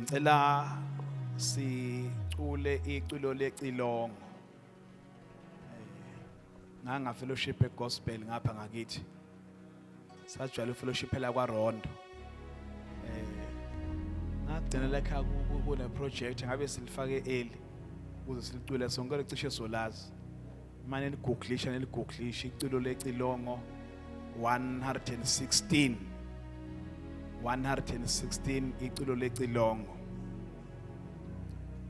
Ngicela sicule iculo lecilongo. Nganga fellowship egospel ngapha ngakithi. Sajwayele fellowship la kwaRondo. Ngagcina la ekhaya kune project ngabe silifake early ukuze silicule sonke licishe solazi. Manje niligooglisha niligooglisha iculo lecilongo 116 116 iculo lecilongo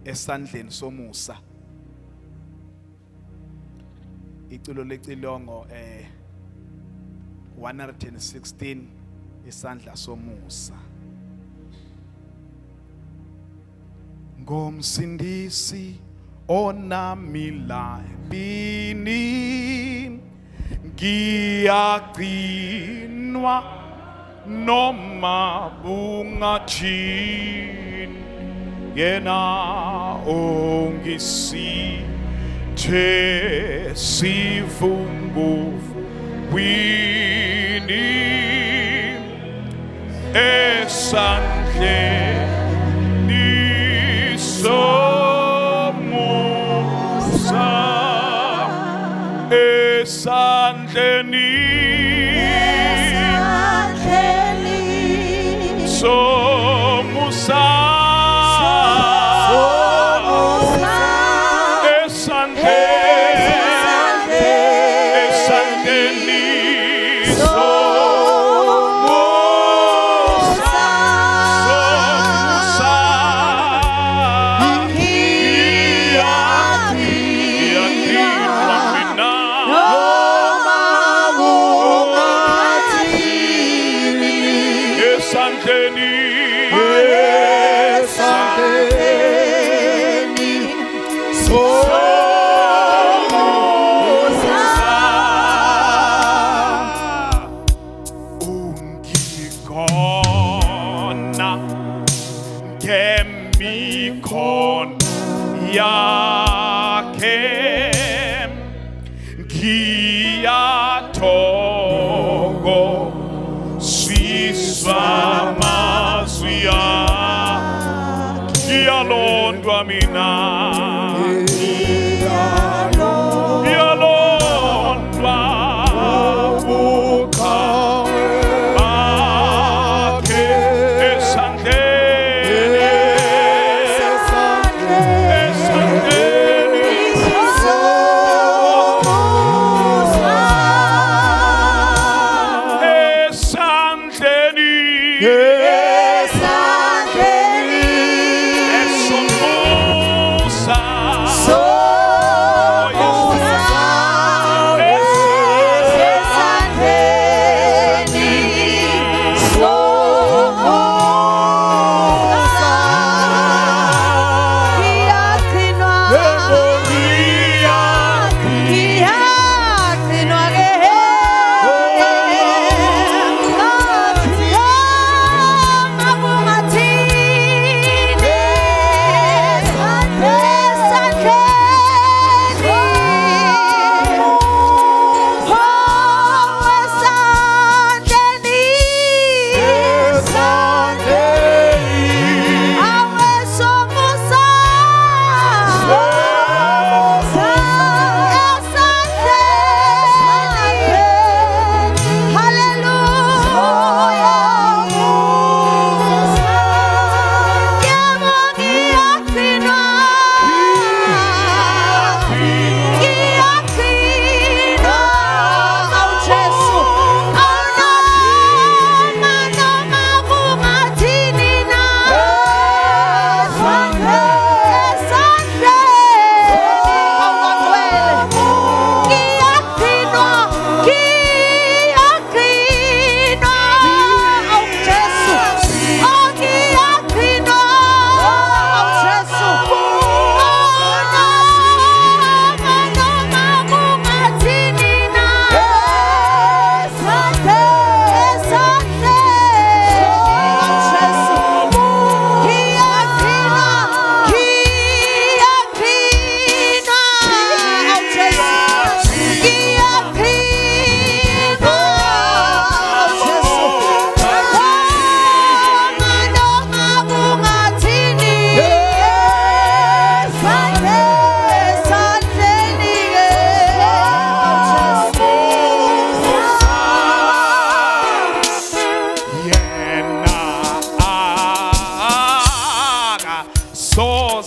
esandleni somusa. Iculo lecilongo 116 isandla somusa. Ngomsindisi onami labini ngiyagcinwa noma bungathini, yena ongisithe sivunguvwini esandleni somusa, esandleni somusa, esandleni somusa, somusa, ngiyagcinwa mina esandleni, somusa, ungigona ngemikhono yakhe, ngiyathokoziswa amazwi akhe, ngiyalondwa mina, ngiyalondwa bakhe esandleni, esandleni esandleni esomusa,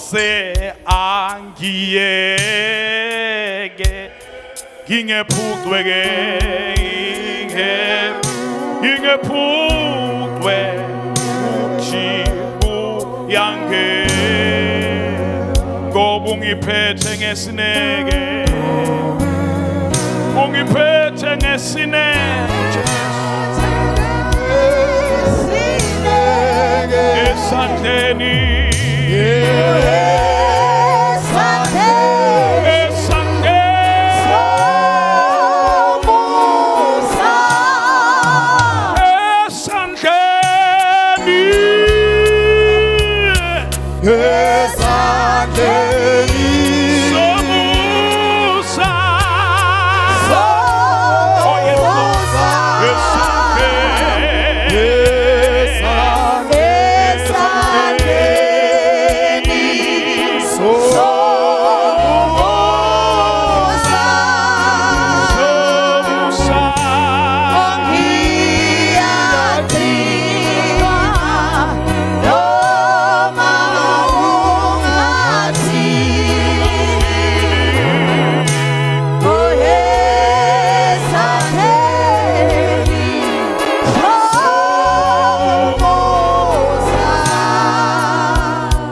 Soze angiyeke ngingephucwe ke ngingephucwe uthi kuyange ngoba ungiphethe ngesineke ungiphethe ngesineke esandleni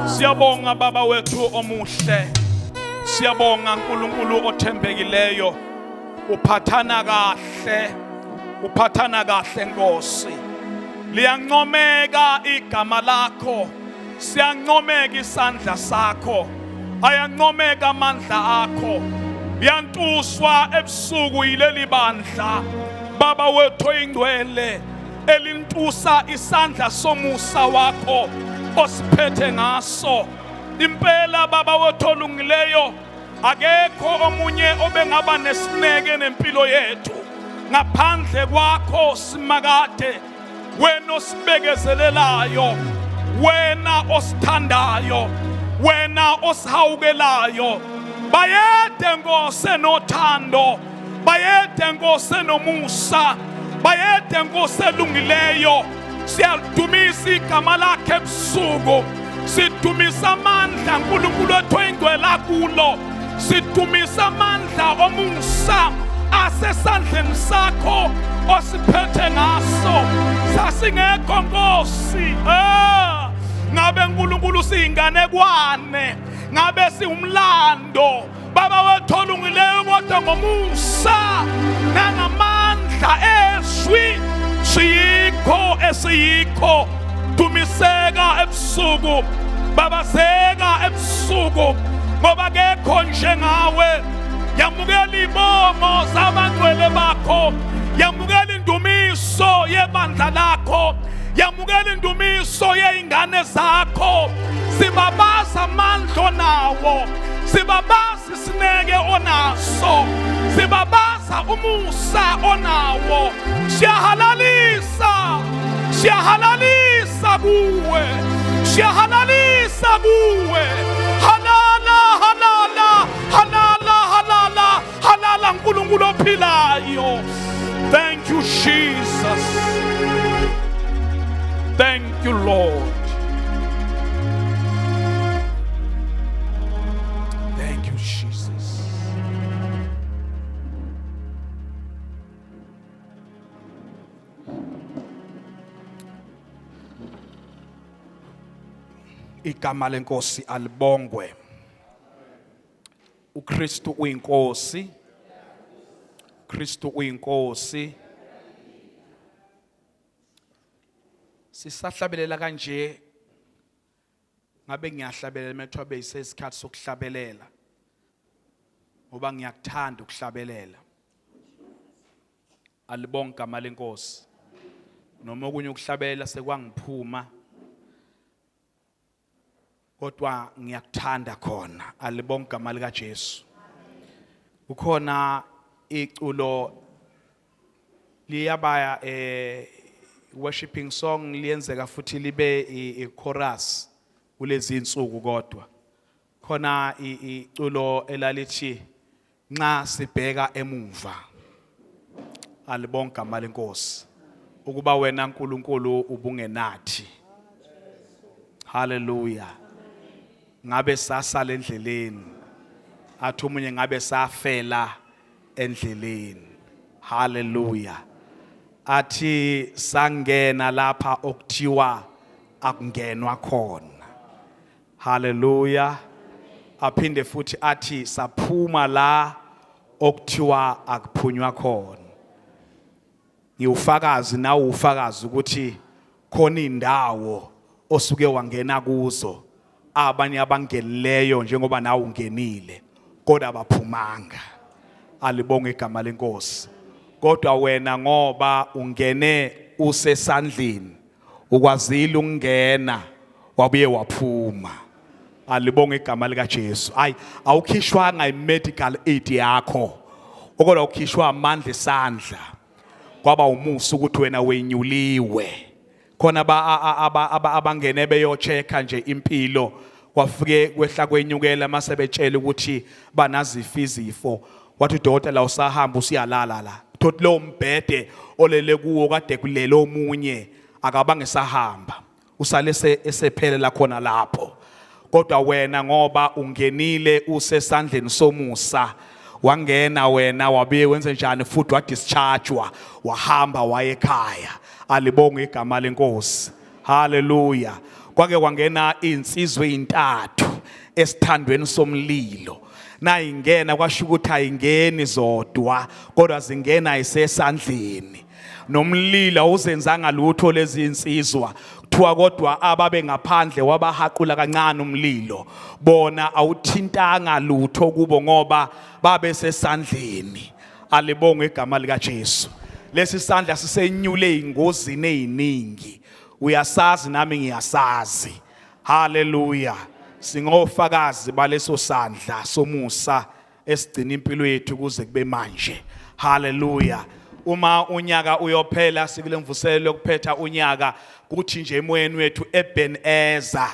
Siyabonga baba wethu omuhle. Siyabonga uNkulunkulu othembekileyo. Uphathana kahle. Uphathana kahle Nkosi. Liyancomeka igama lakho. Siyancomeka isandla sakho. Ayancomeka amandla akho. Yantuswa ebusuku yileli bandla. Baba wethu oyingcwele elintusa isandla somusa wakho osiphethe ngaso. Impela baba wethu olungileyo akekho omunye obengaba nesineke nempilo yethu ngaphandle kwakho simakade, wena osibekezelelayo, wena osithandayo, wena osihawukelayo. Bayede Nkosi enothando, bayede Nkosi enomusa, bayede Nkosi elungileyo. Siyalidumisa igama lakhe ebusuku, sidumisa amandla uNkulunkulu wethu oyingcwele kulo, sidumisa amandla omusa asesandleni sakho osiphethe ngaso. Sasingekho Nkosi, ngabe uNkulunkulu siyinganekwane, ngabe siwumlando baba wethu olungileyo, kodwa ngomusa nangamandla ezwi siyikho esiyikho. Dumiseka ebusuku, babazeka ebusuku, ngoba kekho njengawe. Yamukela ibongo zabangcwele bakho, yamukela indumiso yebandla lakho, yamukela indumiso yey'ngane zakho. Sibabaza amandla onawo, sibabaza isineke onaso, sibabaza umusa onawo. Siyahalalisa, siyahalalisa kuwe, siyahalalisa kuwe. Halala, halala, halala, halala, halala uNkulunkulu ophilayo. Thank you Jesus. Thank you Lord. Thank you Jesus. Igama lenkosi alibongwe. uKristu uyinkosi. Kristu uyinkosi. Sisahlabelela kanje, ngabe ngiyahlabelela methwa beyisesikhathi sokuhlabelela, ngoba ngiyakuthanda ukuhlabelela. Alibonge igama lenkosi. Noma okunye ukuhlabelela sekwangiphuma, kodwa ngiyakuthanda khona. Alibonge igama lika Jesu. Kukhona iculo liyabaya worshiping song, liyenzeka futhi libe i-chorus kulezi insuku, kodwa khona iculo elalithi nxa sibheka emuva. Alibonge igama lenkosi. Ukuba wena uNkulunkulu ubungenathi. Hallelujah. Ngabe sasala endleleni. Athi omunye ngabe safela endleleni. Hallelujah. Athi sangena lapha okuthiwa akungenwa khona. Hallelujah. Aphinde futhi athi saphuma la okuthiwa akuphunywa khona. Ngiwufakazi nawe ufakazi ukuthi khona indawo osuke wangena kuzo abanye abangenileyo njengoba nawe ungenile kodwa abaphumanga. Alibonge igama lenkosi. Kodwa wena ngoba ungene usesandleni ukwazile ukungena wabuye waphuma. Alibonge igama lika Jesu. Ayi awukhishwanga imedical aid yakho. Kodwa ukhishwa amandla esandla. Kwaba umusa ukuthi wena wenyuliwe. Khona abangene beyochecka nje impilo kwafike kwehla kwenyukela mase betshela ukuthi banazifo izifo. Wathi udokotela usahamba usiyalala la. Thothi lo mbhede olele kuwo kade kulele omunye akabange sahamba. Usale esephelela khona lapho. Kodwa wena ngoba ungenile usesandleni somusa wangena wena wabuye wenze njani futhi wadischargewa wahamba waye ekhaya. Alibonge igama lenkosi. Hallelujah. Kwake kwangena insizwe ezintathu esithandweni somlilo. Nayingena kwasho ukuthi ayingeni zodwa kodwa zingena isesandleni. Nomlilo awuzenzanga lutho lezi insizwa. Kuthiwa kodwa ababe ngaphandle wabahaqula kancane umlilo. Bona awuthintanga lutho kubo ngoba babe sesandleni. Alibonge igama lika Jesu. Lesi sandla sisenyule ingozini eziningi. Uyasazi nami ngiyasazi. Hallelujah. Singofakazi baleso sandla somusa esigcina impilo yethu kuze kube manje. Hallelujah. Uma unyaka uyophela sikule mvuselelo yokuphetha unyaka kuthi nje emoyeni wethu Ebenezer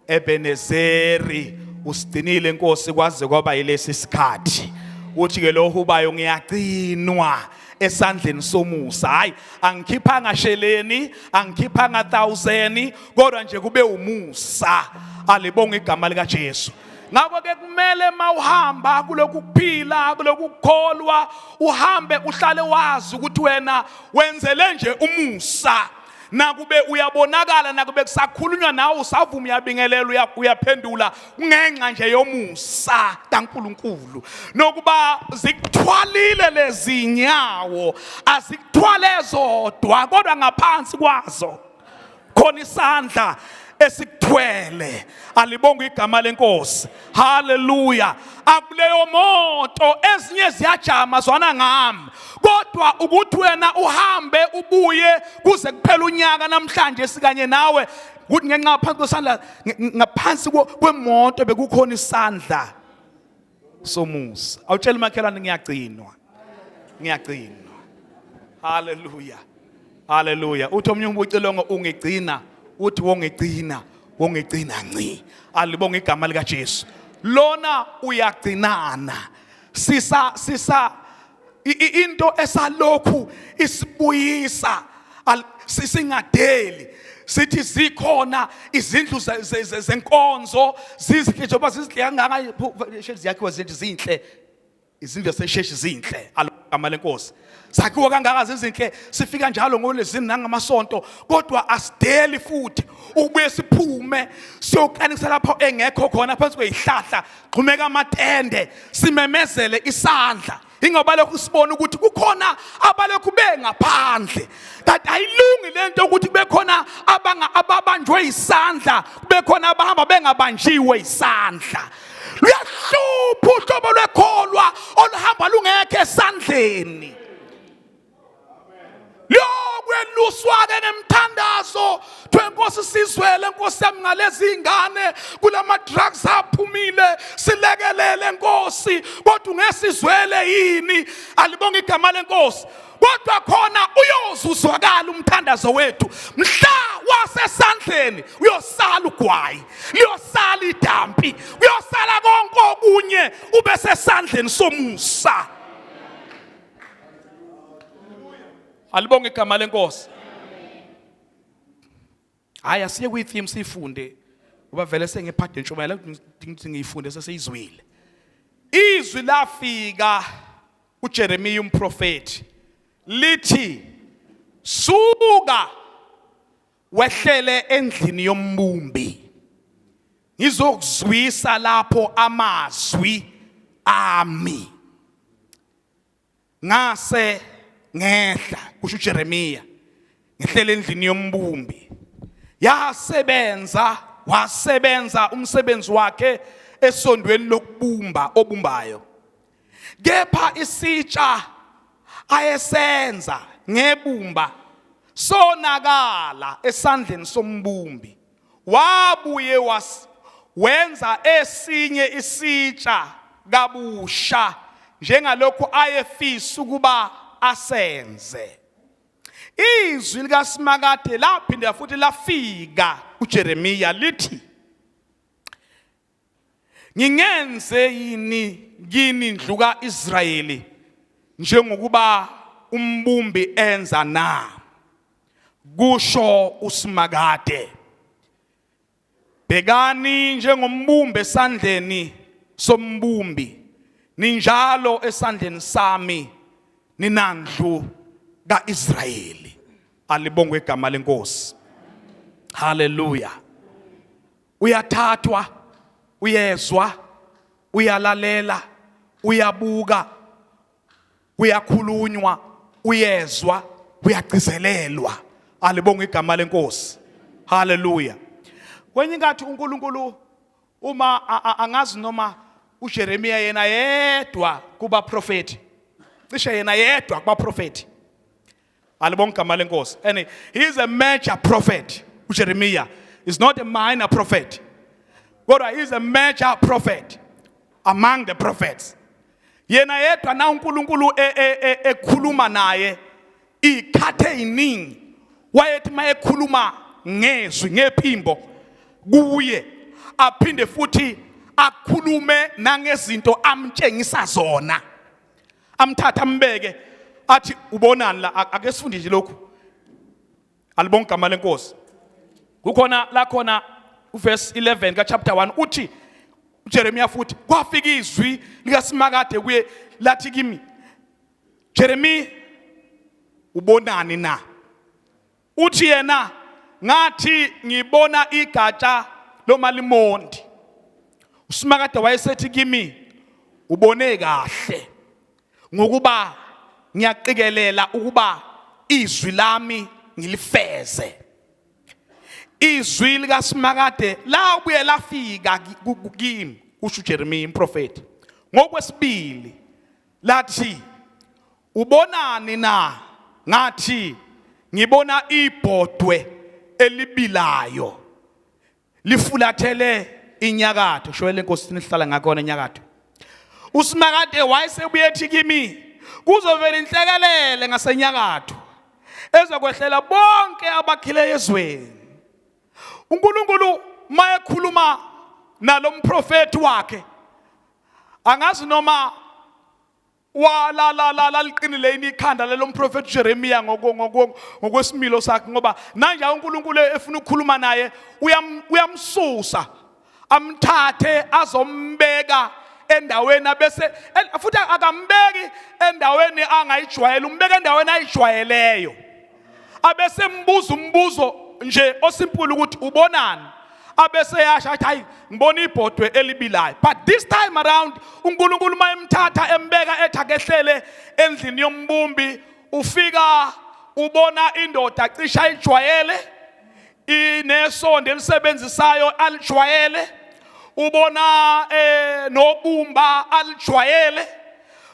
Ebenezeri usigcinile inkosi kwaze kwaba yilesi sikhathi. Uthi ke lo hubayo ngiyagcinwa esandleni somusa. Hayi angikhiphanga sheleni, angikhiphanga thousand, kodwa nje kube umusa. Alibonge igama lika Jesu. Ngakho ke kumele mawuhamba kulokhu kuphila kulokhu kukholwa uhambe uhlale wazi ukuthi wena wenzele nje umusa. Nakube uyabonakala nakube kusakhulunywa nawe usavuma uyabingelela uyaphendula ngenxa nje yomusa kaNkuluNkulu. Nokuba zikuthwalile lezi nyawo azikuthwale zodwa kodwa ngaphansi kwazo khona isandla esikuthwele. Alibonge igama lenkosi. Haleluya. Akuleyo moto ezinye ziyajama zwana ngami, kodwa ukuthi wena uhambe ubuye kuze kuphele unyaka namhlanje sikanye nawe kuthi ngenxa phansi kwesandla ngaphansi kwemoto bekukhona isandla somusa. Awutshela umakhelwane ngiyagcinwa. Ngiyagcinwa. Haleluya. Haleluya. Uthi omunye umbucilongo ungigcina, uthi wongigcina, wongigcina ngci. Alibonge igama lika Jesu. Lona uyagcinana. Sisa sisa into esalokhu isibuyisa singadeli. Sithi zikhona izindlu zenkonzo zizinhle njengoba zizinhle kangaka ziyakhiwa zinhle zinhle izindlu zasesheshi zinhle alugama lenkosi sakhiwa kangaka zizinhle sifika njalo ngolezini nangamasonto kodwa asideli futhi ubuye siphume siyokanisa lapho engekho khona phansi kwezihlahla gxumeka amatende simemezele isandla ingoba lokhu sibona ukuthi kukhona abalokhu bengaphandle kanti ayilungi lento ukuthi kube khona ababanjwe isandla kube khona abahamba bengabanjiwe isandla. Luyahlupha uhlobo lwekholwa oluhamba lungekho esandleni. Liyokweluswa-ke ngemthandazo kuthiwe Nkosi sizwele Nkosi yami ngalezi ingane kulama drugs aphumile silekelele Nkosi kodwa ungesizwele yini. Alibonge igama lenkosi. Kodwa khona uyozuzwakala umthandazo wethu mhla wasesandleni uyosala ugwayi liyosala idampi kuyosala konke okunye ube sesandleni somusa. Alibonge igama lenkosi. Hayi asiye kwi-theme sifunde. Ngoba vele sengiphathe intshumayelo ngithi ngiyifunde seseyizwile. Izwi lafika kuJeremiya umprofeti lithi, suka wehlele endlini yombumbi, ngizokuzwisa lapho amazwi ami. Ngase ngehla, kusho uJeremiya, ngehlela endlini yombumbi, yasebenza wasebenza umsebenzi wakhe esondweni lokubumba obumbayo. Kepha isitsha ayesenza ngebumba sonakala esandleni sombumbi, wabuye wenza esinye isitsha kabusha njengalokhu ayefisa ukuba asenze. Izwi likaSimakade laphinda futhi lafika kuJeremiya lithi, ngingenze yini kini ndlu kaIsrayeli njengokuba umbumbi enza na? Kusho uSimakade. Bhekani, njengombumbi esandleni sombumbi, ninjalo esandleni sami ninandlu kaIsrayeli. Alibongwe igama lenkosi. Haleluya. Uyathathwa, uyezwa, uyalalela, uyabuka, kuyakhulunywa, uyezwa, uyagcizelelwa. Alibonga igama lenkosi. Haleluya. Kwenye inkathi uNkulunkulu uma angazi noma uJeremiya yena yedwa kubaprofeti, cishe yena yedwa kubaprofeti. Alibonga igama lenkosi. And he is a major prophet. uJeremiya is not a minor prophet, kodwa he is a major prophet among the prophets. Yena yedwa na uNkulunkulu ekhuluma naye ikhathe eziningi, wayethi mayekhuluma ngezwi ngephimbo kuye, aphinde futhi akhulume nangezinto amtshengisa zona, amthatha ambeke athi, ubonani la? Ake sifunde nje lokhu. Alibonga igama lenkosi. Kukhona la khona uverse 11 ka chapter 1, uthi uJeremiya, futhi kwafika izwi likaSimakade kuye lathi kimi, Jeremiya, ubonani na? Uthi yena, ngathi ngibona igatsha lomalimondi. USimakade wayesethi kimi, ubone kahle, ngokuba ngiyaqikelela ukuba izwi lami ngilifeze. Izwi likaSimakade labuye lafika kimi, kusho uJeremiya umprofeti, ngokwesibili lathi, ubonani na? Ngathi ngibona ibhodwe elibilayo lifulathele inyakatho. Shoyele inkosi nihlala ngakhona enyakatho. USimakade wayesebuye ethi kimi, kuzovela inhlekelele ngasenyakatho ezokwehlela bonke abakhile ezweni. uNkulunkulu mayekhuluma nalomprofeti wakhe, angazi noma wala liqinile yini ikhanda lelo mprofeti Jeremiah ngokwesimilo sakhe, ngoba nanje uNkulunkulu efuna ukukhuluma naye uyamsusa amthathe azombeka endaweni, abese futhi akambeki endaweni angayijwayele, umbeka endaweni ayijwayeleyo, abese mbuza umbuzo nje osimpulu ukuthi ubonani, abese yasho athi, hayi, ngibona ibhodwe elibilayo. But this time around uNkulunkulu mayemthatha embeka ethi akehlele endlini yombumbi, ufika ubona indoda cisha ayijwayele, inesondo elisebenzisayo alijwayele, ubona nobumba alijwayele,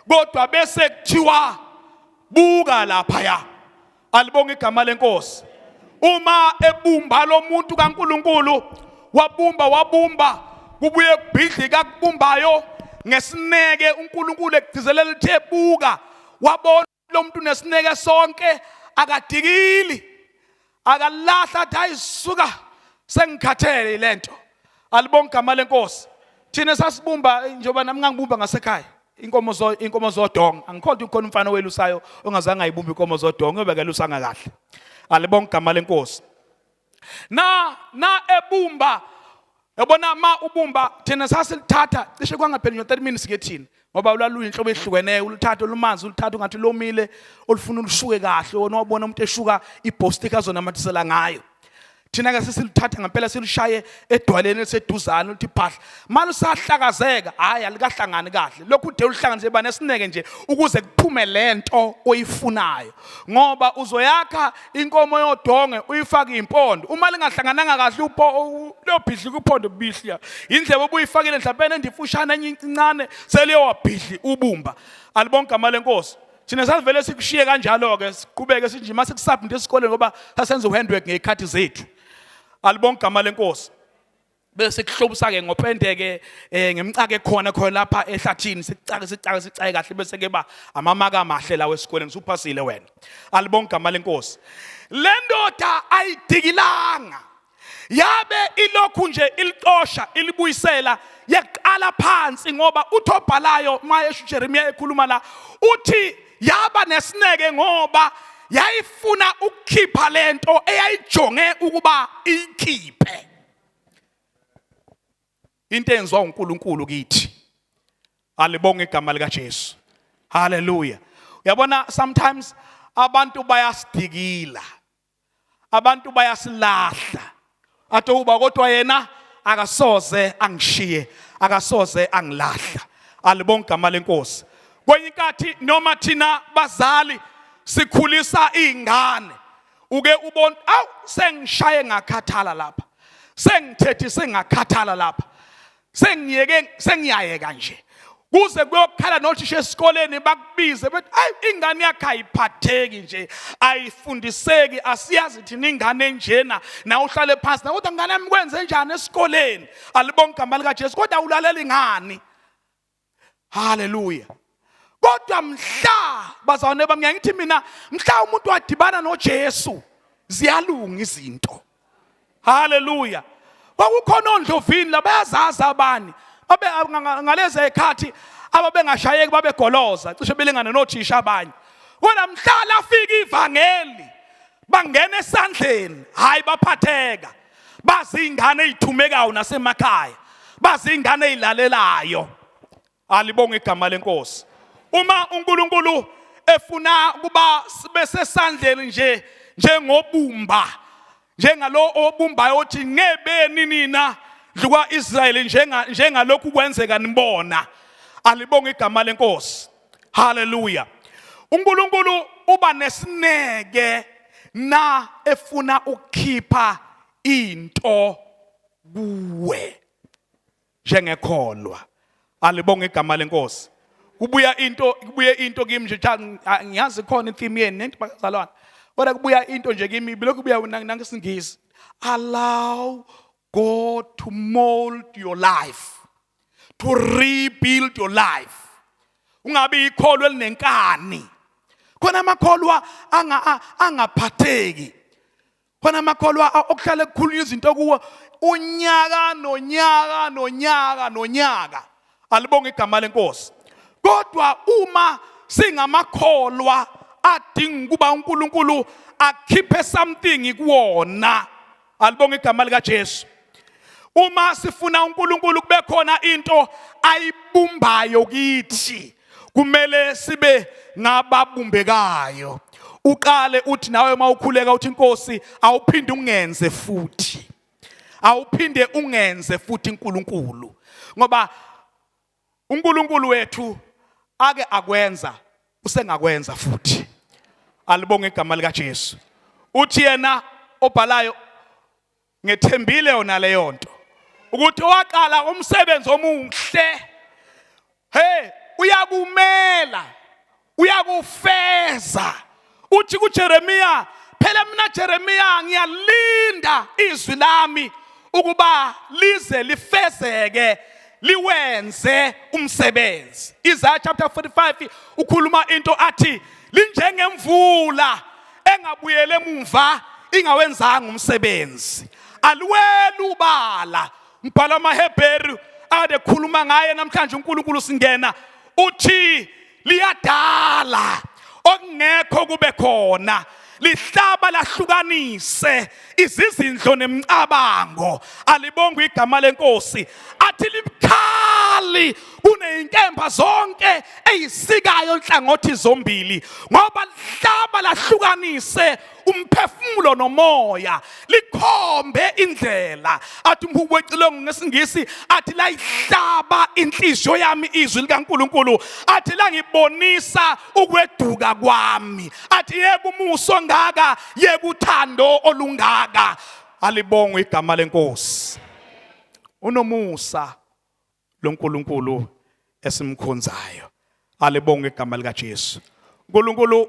kodwa bese kuthiwa, buka lapha ya. Alibonga igama lenkosi. Uma ebumba lo muntu kaNkuluNkulu, wabumba wabumba, kubuye kubhidlika kubumbayo. Ngesineke uNkulunkulu ekugcizelela lithe buka, wabona lo muntu nesineke sonke, akadikili, akalahla athi, ayisuka, sengikhathele lento. Alibonga igama lenkosi. Thina sasibumba, njengoba nami ngangibumba ngasekhaya inkomo zodonga. Angikholwa ukuthi khona umfana owelusayo ongazange ayibumbe inkomo zodonga, yobe kelusanga kahle. Alibonga igama lenkosi. Na ebumba Yabona ma ubumba, thina sasilithatha cishe kwangapheli nje 30 minutes ke thina, ngoba lwaluyinhlobo ehlukeneyo. Uluthatha olumanzi, uluthatha ungathi lomile, olufuna ulushuke kahle. Wona wabona umuntu eshuka ibostik azonamathisela ngayo. Thina ke sesiluthatha ngempela, silushaye edwaleni eliseduzane, uthi phahla malusahlakazeka. Hayi, alikahlangani kahle lokhu, ude uluhlanganise. Ba nesineke nje ukuze kuphume lento oyifunayo, ngoba uzoyakha inkomo yodonge uyifake impondo, uma lingahlangananga kahle upho luyobhidlika uphondo, bihliya indlebe obuyifakile mhlawumbe endifushane, enye incane, seliyowabhidli ubumba. Alibonke igama lenkosi. Thina sasivele sikushiye kanjalo-ke, siqhubeke sinje uma sikusubmit esikoleni, ngoba sasenza uhandwork ngey'khathi zethu. Alibonke igama lenkosi. Bese sikuhlobisa-ke ngopende-ke ngemcake ekhona khona lapha ehlathini, sikucake, sicake, sicake kahle, bese ke ba amamaka amahle lawo esikoleni, suphasile wena. Alibonke igama lenkosi. Le ndoda ayidikilanga, yabe ilokhu nje ilicosha, ilibuyisela, yaqala phansi, ngoba uthi obhalayo mayesho uJeremiya ekhuluma la, uthi yaba nesineke ngoba yayifuna ukukhipha lento eyayijonge ukuba iyikhiphe. Into enziwa uNkulunkulu kithi, alibonge igama lika Jesu. Haleluya. Uyabona, sometimes abantu bayasidikila, abantu bayasilahla, athi uba kodwa yena akasoze angishiye, akasoze angilahla. Alibonge igama lenkosi. Kwenye inkathi noma thina bazali sikhulisa izingane, uke ubone, awu, sengishaye ngakhathala lapha, sengithethise ngakhathala lapha, sengiyeke, sengiyayeka nje, kuze kuyokhala nothisha esikoleni, bakubize bethi, ayi, ingane yakhe ayiphatheki nje, ayifundiseki, asiyazi thina ingane enjena. Na uhlale phansi na, kodwa ngane yami kwenze njani esikoleni? Alibonke igama likaJesu. Kodwa ulalela ingane. Haleluya. Kodwa mhla, bazalwane bami, ngithi mina, mhla umuntu wadibana noJesu, ziyalunga izinto. Haleluya. Kwakukhona ondlovini labayazazi abani babe ngalezi ekhathi ababengashayeki, babegoloza cishe belingana nothisha abanye. Kodwa mhla lafika ivangeli, bangena esandleni, hayi, baphatheka, bazi ingane ezithumekayo nasemakhaya, bazi ingane ezilalelayo. Alibonge igama lenkosi. Uma uNkulunkulu efuna kuba sibe sesandleni nje njengobumba, njengalo obumbayo othi ngebeni nina ndlu kwaIsrayeli, njenga njengalokhu kwenzeka nibona. Alibonge igama lenkosi. Haleluya. UNkulunkulu uba nesineke na efuna ukukhipha into kuwe njengekholwa. Alibonge igama lenkosi. Kubuya into, kubuye into kimi nje. Cha, ngiyazi khona itheme yenu nento, bazalwane, kodwa kubuya into nje kimi, bilokhu kubuya nangesingisi: allow God to mold your life, to rebuild your life. Ungabi ikholwa elinenkani. Khona amakholwa angaphatheki, khona amakholwa okuhlale kukhulunywa izinto kuwo unyaka nonyaka nonyaka nonyaka. Alibonge igama lenkosi. Kodwa uma singamakholwa adinga ukuba uNkulunkulu akhiphe something kuwona, alibonge igama lika Jesu. Uma sifuna uNkulunkulu kube khona into ayibumbayo kithi, kumele sibe ngababumbekayo. Uqale uthi nawe mawukhuleka uthi, "Inkosi, awuphinde ungenze futhi, awuphinde ungenze futhi uNkulunkulu," ngoba uNkulunkulu wethu ake akwenza, usengakwenza futhi. Alibonge igama lika Jesu. Uthi yena obhalayo, ngethembile yona leyo nto, ukuthi waqala umsebenzi omuhle, hey, uyakumela, uyakufeza. Uthi kuJeremiya, phela mina Jeremiya ngiyalinda izwi lami ukuba lize lifezeke, liwenze umsebenzi. Isaiah chapter 45 ukhuluma into athi linjengemvula engabuyele emumva ingawenzanga umsebenzi. Aliweli ubala. Mbhalo amaHebheru ade khuluma ngaye namhlanje uNkulunkulu singena, uthi liyadala okungekho kube khona. Lihlaba lahlukanise izizindlo nemicabango. Alibongwe igama lenkosi. Athi libukhali kunezinkemba zonke eyisikayo nhlangothi zombili, ngoba lihlaba lahlukanise umphefumulo nomoya, likhombe indlela. Athi umhubi wecilongo ngesingisi athi layihlaba inhliziyo yami izwi likaNkuluNkulu, athi langibonisa ukweduka kwami, athi yebo umusa ongaka, yebo uthando olungaka. Alibongwe igama lenkosi. Unomusa loNkulunkulu esimkhonzayo. Alibongwe igama likaJesu. uNkulunkulu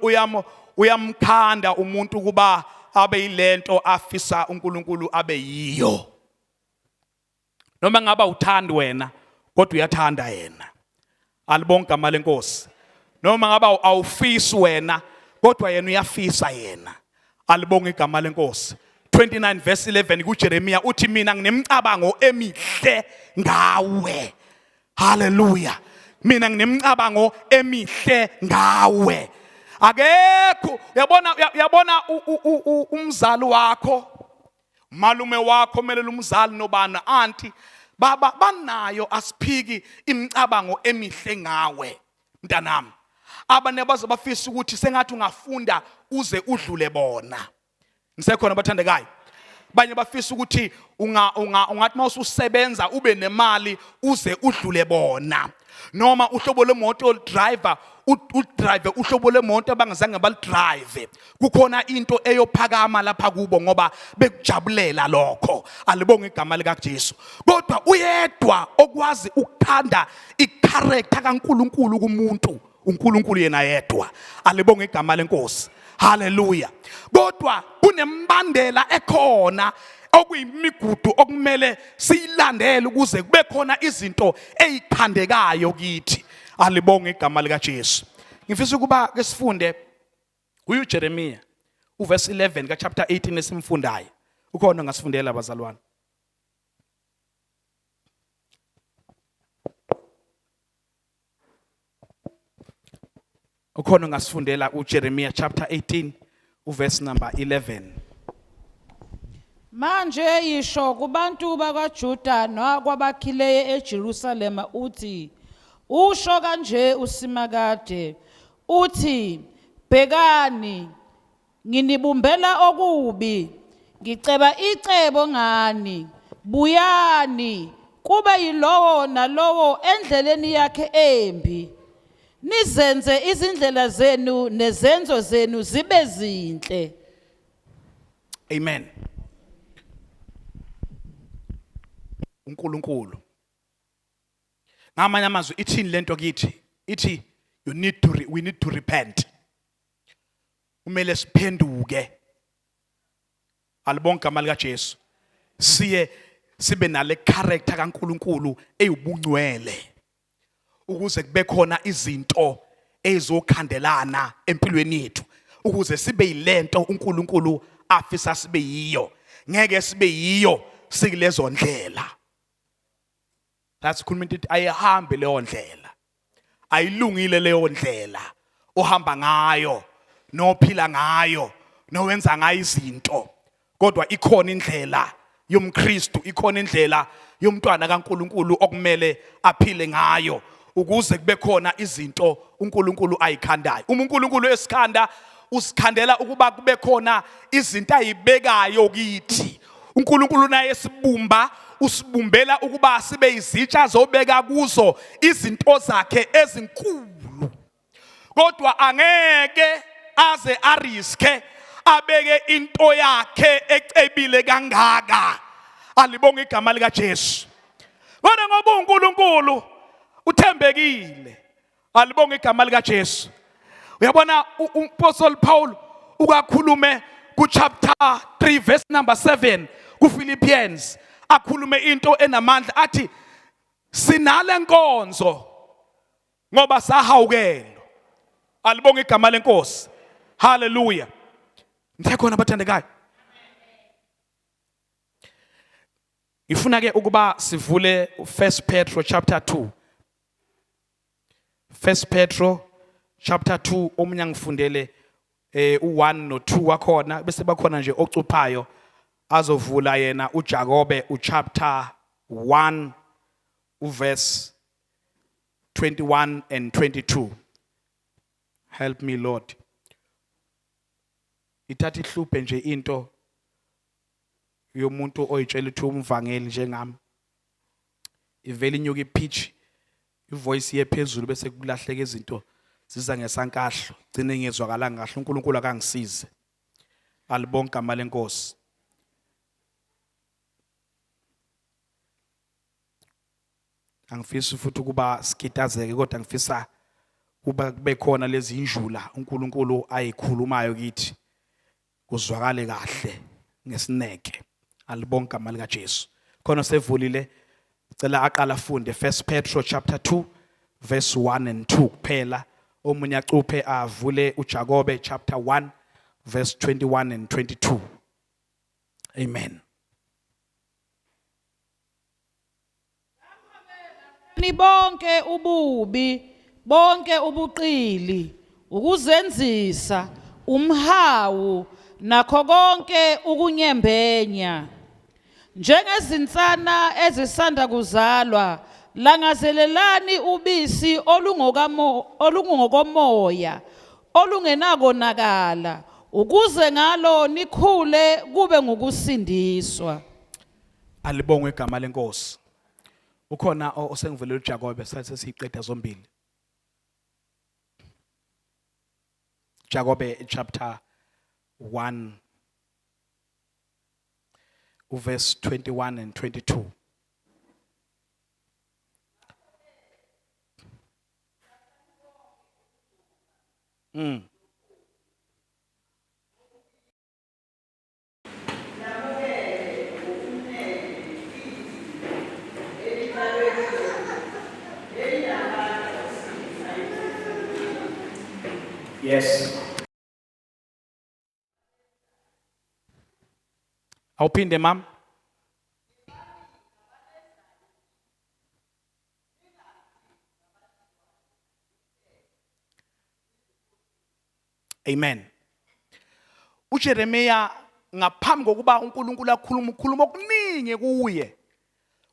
uyamkhanda umuntu ukuba abe yilento afisa uNkulunkulu abe yiyo. Noma ngaba uthandi wena, kodwa uyathanda yena. Alibonge igama lenkosi. Noma ngaba awufisi wena, kodwa yena uyafisa yena. Alibonge igama lenkosi. 29 verse 11 kuJeremiya uthi mina nginemicabango emihle ngawe. Haleluya. Mina nginemicabango emihle ngawe. Akekho uyabona, uyabona umzali wakho, malume wakho, omelela umzali nobani, anti, baba, banayo asiphiki imicabango emihle ngawe mntanami. Abanye baze bafisa ukuthi sengathi ungafunda uze udlule bona. Ngisekhona bathandekayo? Banye bafisa ukuthi ungathi mawususebenza ube nemali uze udlule bona, noma uhlobo lwemoto oludriver, udrive uhlobo lwemoto abangazange baludrive. Kukhona into eyophakama lapha kubo ngoba bekujabulela lokho. Alibonge igama likaJesu. Kodwa uyedwa okwazi ukukhanda icharacter kaNkuluNkulu kumuntu, uNkulunkulu yena yedwa. Alibonge igama lenkosi. Haleluya. Kodwa kunembandela ekhona okuyimigudu okumele siyilandele ukuze kube khona izinto ezikhandekayo kithi. Alibonge igama likaJesu. Ngifisa ukuba ke sifunde kuYeremiya uverse 11 ka chapter 18 esimfundayo. Ukhona ngasifundela bazalwane? Ukhona ongasifundela uJeremiah chapter 18 uverse number 11? Manje yisho kubantu bakwaJuda nakwabakhileyo eJerusalema uthi, usho kanje uSimakade, uthi, bhekani, nginibumbela okubi, ngiceba icebo ngani, buyani, kube yilowo nalowo endleleni yakhe embi, nizenze izindlela zenu nezenzo zenu zibe zinhle. Amen. uNkulunkulu ngamanye amazwi ithini lento kithi? Ithi you need to we need to repent. Kumele siphenduke. Alibonke igama likaJesu. Siye sibe nale character kaNkulunkulu eyubungcwele, ukuze kube khona izinto ezokhandelana empilweni yethu, ukuze sibe yilento uNkulunkulu afisa sibe yiyo. Ngeke sibe yiyo sikulezo ndlela. That's khuluma into ethi ayihambi leyo ndlela, ayilungile leyo ndlela ohamba ngayo nophila ngayo nowenza ngayo izinto. Kodwa ikhona indlela yomKristu, ikhona indlela yomntwana kaNkuluNkulu okumele aphile ngayo, ukuze kube khona izinto uNkulunkulu ayikhandayo. Uma uNkulunkulu esikhanda, usikhandela ukuba kube khona izinto ayibekayo kithi. uNkulunkulu naye esibumba, usibumbela ukuba sibe izitsha zobeka kuzo izinto zakhe ezinkulu. Kodwa angeke aze ariske abeke into yakhe ecebile kangaka. Alibonge igama likaJesu. Kodwa ngoba uNkulunkulu uthembekile, alibonge igama likaJesu. Uyabona uMpostoli Paul ukakhulume ku chapter 3 verse number 7 ku Philippians, akhulume into enamandla, athi sinale nkonzo ngoba sahawukelwa. Alibonge igama lenkosi. Haleluya. Ngithe khona bathandekayo, ngifuna ke ukuba sivule 1 Petro chapter 2. 1 Petro chapter 2, omunye angifundele. U1 no2 wakhona, bese bakhona nje ocuphayo azovula yena uJakobe uchapter 1 uverse 21 and 22. Help me, Lord. Ithatha ihluphe nje into yomuntu oyitshela ukuthi umvangeli njengami, ivele inyuka ipitch, ivoice yephezulu, bese kulahleka izinto ziza ngesankahlo, gcine ngezwakalanga kahle. uNkulunkulu akangisize. Alibonke igama lenkosi. Angifisi futhi ukuba sikitazeke, kodwa ngifisa kuba kube khona lezi injula uNkulunkulu ayikhulumayo kithi, kuzwakale kahle ngesineke. Alibonke igama lika Jesu. Khona sevulile, cela aqala afunde 1 Petro chapter 2 verse 1 and 2 kuphela. Omunye acuphe avule uJakobe chapter 1 verse 21 and 22. Amen. Ni bonke ububi, bonke ubuqili, ukuzenzisa, umhawu, nakho konke ukunyembenya. Njengezinsana ezisanda kuzalwa, langazelelani ubisi olungokamo olungokomoya, olungenakonakala, ukuze ngalo nikhule kube ngukusindiswa. Alibongwe igama lenkosi. Ukhona osengivulela uJakobe, sathi sesiqeda zombili. Jakobe chapter 1 uverse 21 and 22. Yes. Awuphinde, mam. Amen. uJeremiya ngaphambi kokuba uNkulunkulu akhuluma, ukhuluma okuningi kuye.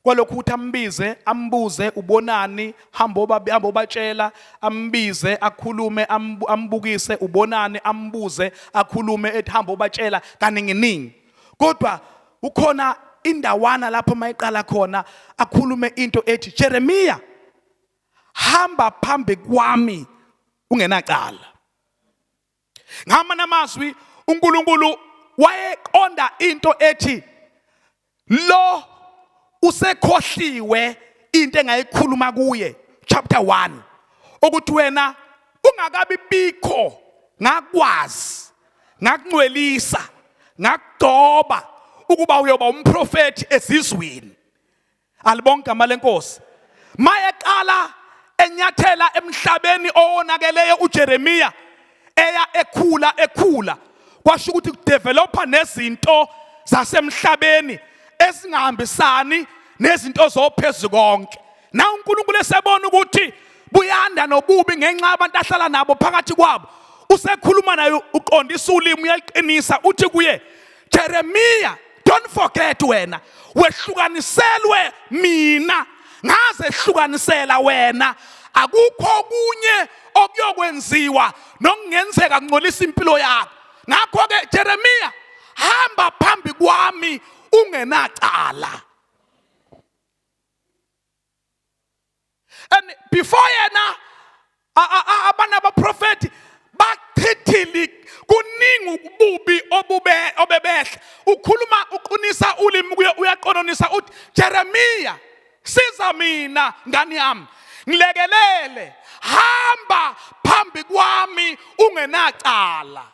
Kwalokhu ukuthi ambize, ambuze ubonani, hamba obabi, hamba obatshela, ambize, akhulume, ambukise ubonani, ambuze, akhulume, ethi hamba obatshela kaningi ningi. Kodwa ukhona indawana lapho mayiqala khona akhulume into ethi, Jeremiah, hamba phambi kwami ungenacala. Ngamanye amazwi, uNkulunkulu wayeqonda into ethi lo usekhohliwe into engayikhuluma kuye chapter 1, ukuthi wena ungakabi bikho ngakwazi, ngakungcwelisa, ngakugcoba ukuba uyoba umprofeti ezizweni. Alibonke igama lenkosi. Mayeqala enyathela emhlabeni owonakeleyo uJeremiya, eya ekhula ekhula, kwasho ukuthi kudevelopa nezinto zasemhlabeni ezingahambisani nezinto zophezulu konke. Na uNkulunkulu esebona ukuthi buyanda nobubi ngenxa abantu ahlala nabo phakathi kwabo, usekhuluma naye, uqondisa ulimi, uyaliqinisa, uthi kuye, Jeremiah, don't forget, wena wehlukaniselwe mina, ngaze hlukanisela wena, akukho okunye okuyokwenziwa nokungenzeka kungcolisa impilo yakho. Ngakho ke Jeremiah, hamba phambi kwami ungenacala. And before yena, abana abaprofeti bachithile kuningi ububi obube obebehle. Ukhuluma, uqinisa ulimi kuye, uyaqononisa, uthi, Jeremiah, siza mina ngani yami, ngilekelele, hamba phambi kwami ungenacala.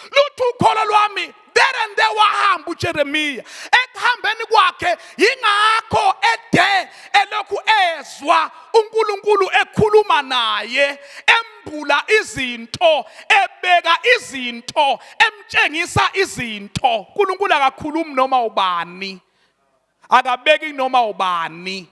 Lutho ukholo lwami. There and there wahamba uJeremiya. Ekuhambeni kwakhe, yingakho ede elokhu ezwa uNkulunkulu ekhuluma naye, embula izinto, ebeka izinto, emtshengisa izinto. uNkulunkulu akakhulumi noma ubani, akabeki noma ubani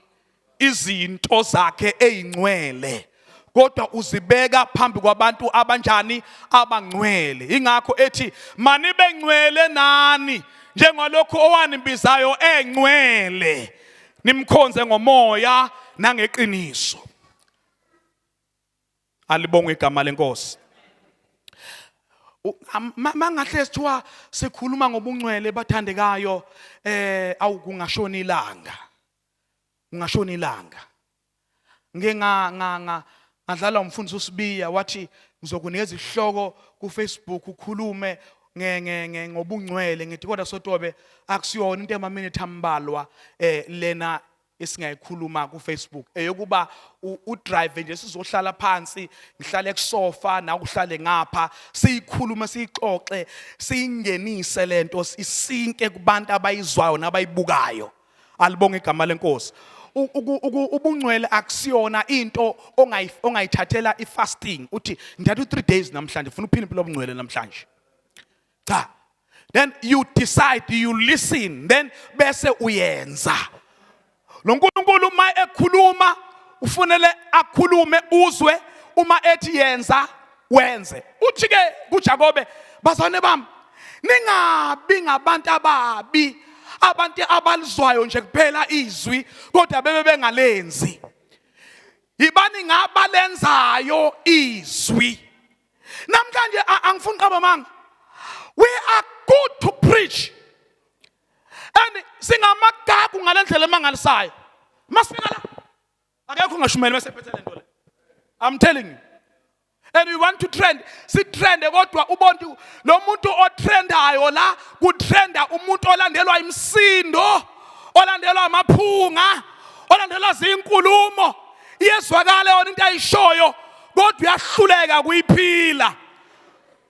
izinto zakhe ezingcwele. Kodwa uzibeka phambi kwabantu abanjani? Abangcwele. Ingakho ethi manibe ngcwele nani njengalokhu owanimbizayo engcwele, nimkhonze ngomoya nangeqiniso. Alibongwe igama lenkosi. Mangahle sithiwa sikhuluma ngobungcwele bathandekayo, awukungashoni ilanga, ungashoni ilanga. Ngike ngadlala umfundisi uSibiya, wathi ngizokunikeza isihloko ku Facebook ukhulume ngobungcwele. Ngithi kodwa Sotobe, akusiyona into emaminithe ambalwa lena esingayikhuluma ku Facebook, eyokuba udrive nje, sizohlala phansi, ngihlale kusofa nawe uhlale ngapha, siyikhulume, siyixoxe, siyingenise lento isinke kubantu abayizwayo nabayibukayo. Alibonge igama lenkosi. Ubungcwele akusiyona into ongayithathela ifasting, uthi ngithatha u3 days namhlanje, ufuna uphila impilo obungcwele namhlanje. Cha, then you decide, you listen, then bese uyenza. Lo nkulunkulu uma ekhuluma ufunele akhulume uzwe, uma ethi yenza wenze. Uthi ke kuJakobe, bazalwane bami, ningabi ngabantu ababi, abantu abalizwayo nje kuphela izwi kodwa bebe bengalenzi. Yibani ngabalenzayo izwi. Namhlanje angifuni qaba manga, we are good to preach and singamagagu ngalendlela emangalisayo. Masifika la akekho ongashumeli mesephethe lento le, I'm telling you. And we want to trend, si trend, kodwa ubontu lo muntu otrendayo la, kutrenda umuntu olandelwa imsindo, olandelwa amaphunga, olandelwa zinkulumo. Iyezwakala yona into ayishoyo, kodwa uyahluleka kuyiphila.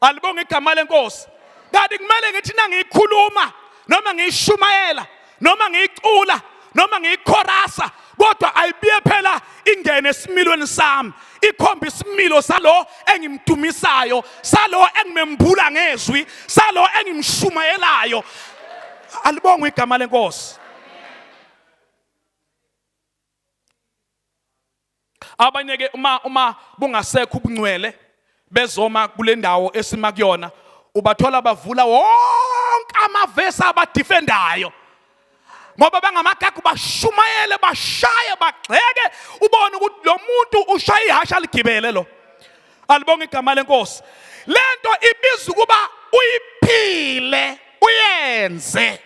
Alibonge igama lenkosi. Kanti kumele ngithi nangiyikhuluma noma ngiyishumayela noma ngiyicula noma ngiyikhorasa, kodwa ayibuye phela ingene esimilweni sami, ikhomba isimilo salo engimdumisayo, salo engimembula ngezwi, salo engimshumayelayo. Alibongwe igama lenkosi. Abanye ke uma bungasekho ubungcwele bezoma kule ndawo esima kuyona, ubathola bavula wonke amavesi abadefendayo, ngoba bangamagagu, bashumayele, bashaye, bagxeke, ubone ukuthi lo muntu ushaya ihasha aligibele lo. Alibonge igama lenkosi. Lento ibiza ukuba uyiphile, uyenze.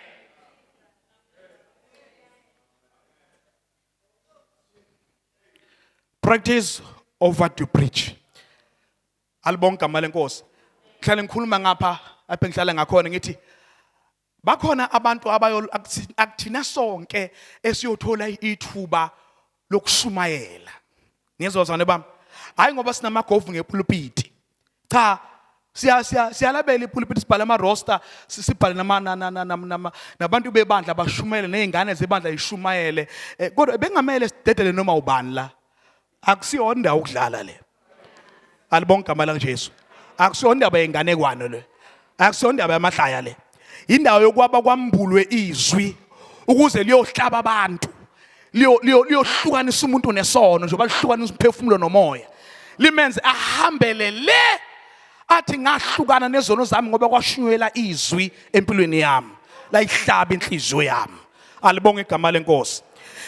Practice over to preach. Alibonge igama lenkosi. Ngihlale ngikhuluma ngapha apha ngihlala ngakhona, ngithi bakhona abantu abayo akuthina sonke esiyothola ithuba lokushumayela. Ngizwa zwane bami, hayi ngoba sinamagovu ngepulpiti, cha, siya siya siyalabela ipulpiti, sibhale ama roster, sibhale nama nabantu bebandla bashumayele, nezingane zebandla ishumayele, kodwa bengamele sidedele noma ubani la. Akusiyona indawo ukudlala le. Alibonke igama la Jesu. Akusiyona indaba yenganekwane le, akusiyona indaba yamahlaya le. Indawo yokwaba kwambulwe izwi ukuze liyohlaba abantu, liyohlukanisa umuntu nesono, njengoba lihlukanisa umphefumulo nomoya, limenze ahambele le, athi ngahlukana nezono zami ngoba kwashunyelwa izwi empilweni yami, layihlaba inhliziyo yami. Alibonge igama lenkosi.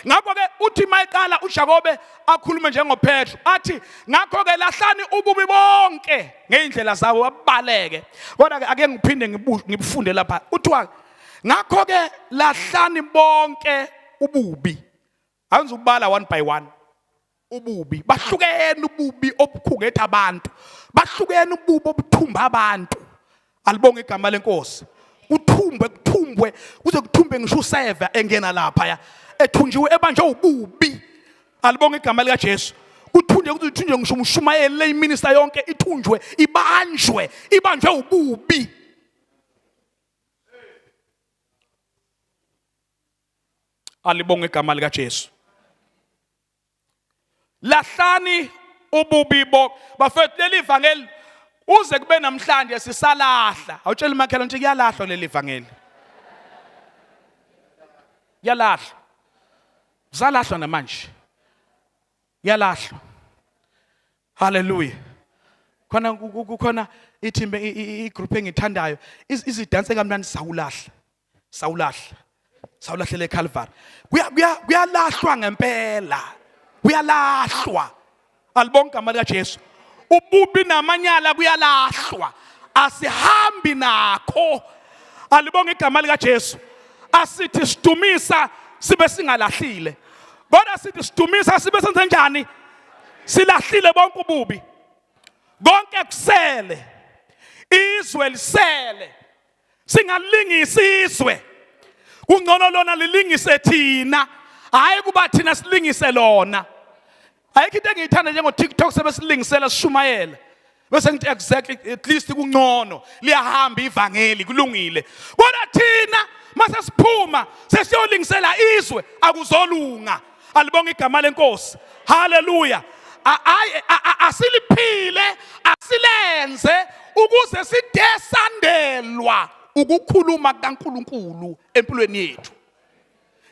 Ngakho ke uthi mayiqala uJakobe akhulume njengoPetru, athi ngakho ke lahlani ububi bonke ngeindlela zabo, babaleke. Kodwa ke ake ngiphinde ngibufunde lapha. Uthiwa ngakho ke lahlani bonke ububi. Angizubala one by one. Ububi bahlukene, ububi obukhungetha abantu bahlukene, ububi obuthumba abantu. Alibonge igama lenkosi. Kuthumbwe, kuthumbwe kuze kuthumbe ngisho useva engena lapha ya ethunjiwe, ebanjwe ububi. Alibonge igama lika Jesu. Kuthunje, kuze kuthunjwe ngisho umshumayeli, le minister yonke ithunjwe, ibanjwe, ibanjwe ububi. Alibonge igama lika Jesu. Lahlani ububi bo bafethu. Leli vangeli uze kube namhlanje sisalahla. Awutshela umakhelwane ukuthi kuyalahlwa leli vangeli, kuyalahlwa, zalahlwa namanje, kuyalahlwa. Hallelujah. Khona kukhona ithimba, igroup engithandayo, izidanse kamnandi. Sawulahla, sawulahla, sawulahlele eCalvary. Kuyalahlwa ngempela, kuyalahlwa. Alibonke igama lika Jesu. Ububi namanyala kuyalahlwa, asihambi nakho. Alibonke igama lika Jesu. Asithi sidumisa sibe singalahlile, kodwa sithi sidumisa sibe senze njani? Silahlile bonke ububi, konke kusele, izwe lisele. Singalingisa izwe, kungcono lona lilingise thina, hayi kuba thina silingise lona. Ayikho into engiyithanda njengo TikTok, sebesilingisela sishumayela, bese ngithi exactly, at least kungcono liyahamba ivangeli, kulungile. Kodwa thina mase siphuma sesiyolingisela izwe, akuzolunga. Alibonga igama lenkosi. Haleluya. Asiliphile, asilenze ukuze sidesandelwa ukukhuluma kaNkuluNkulu empilweni yethu.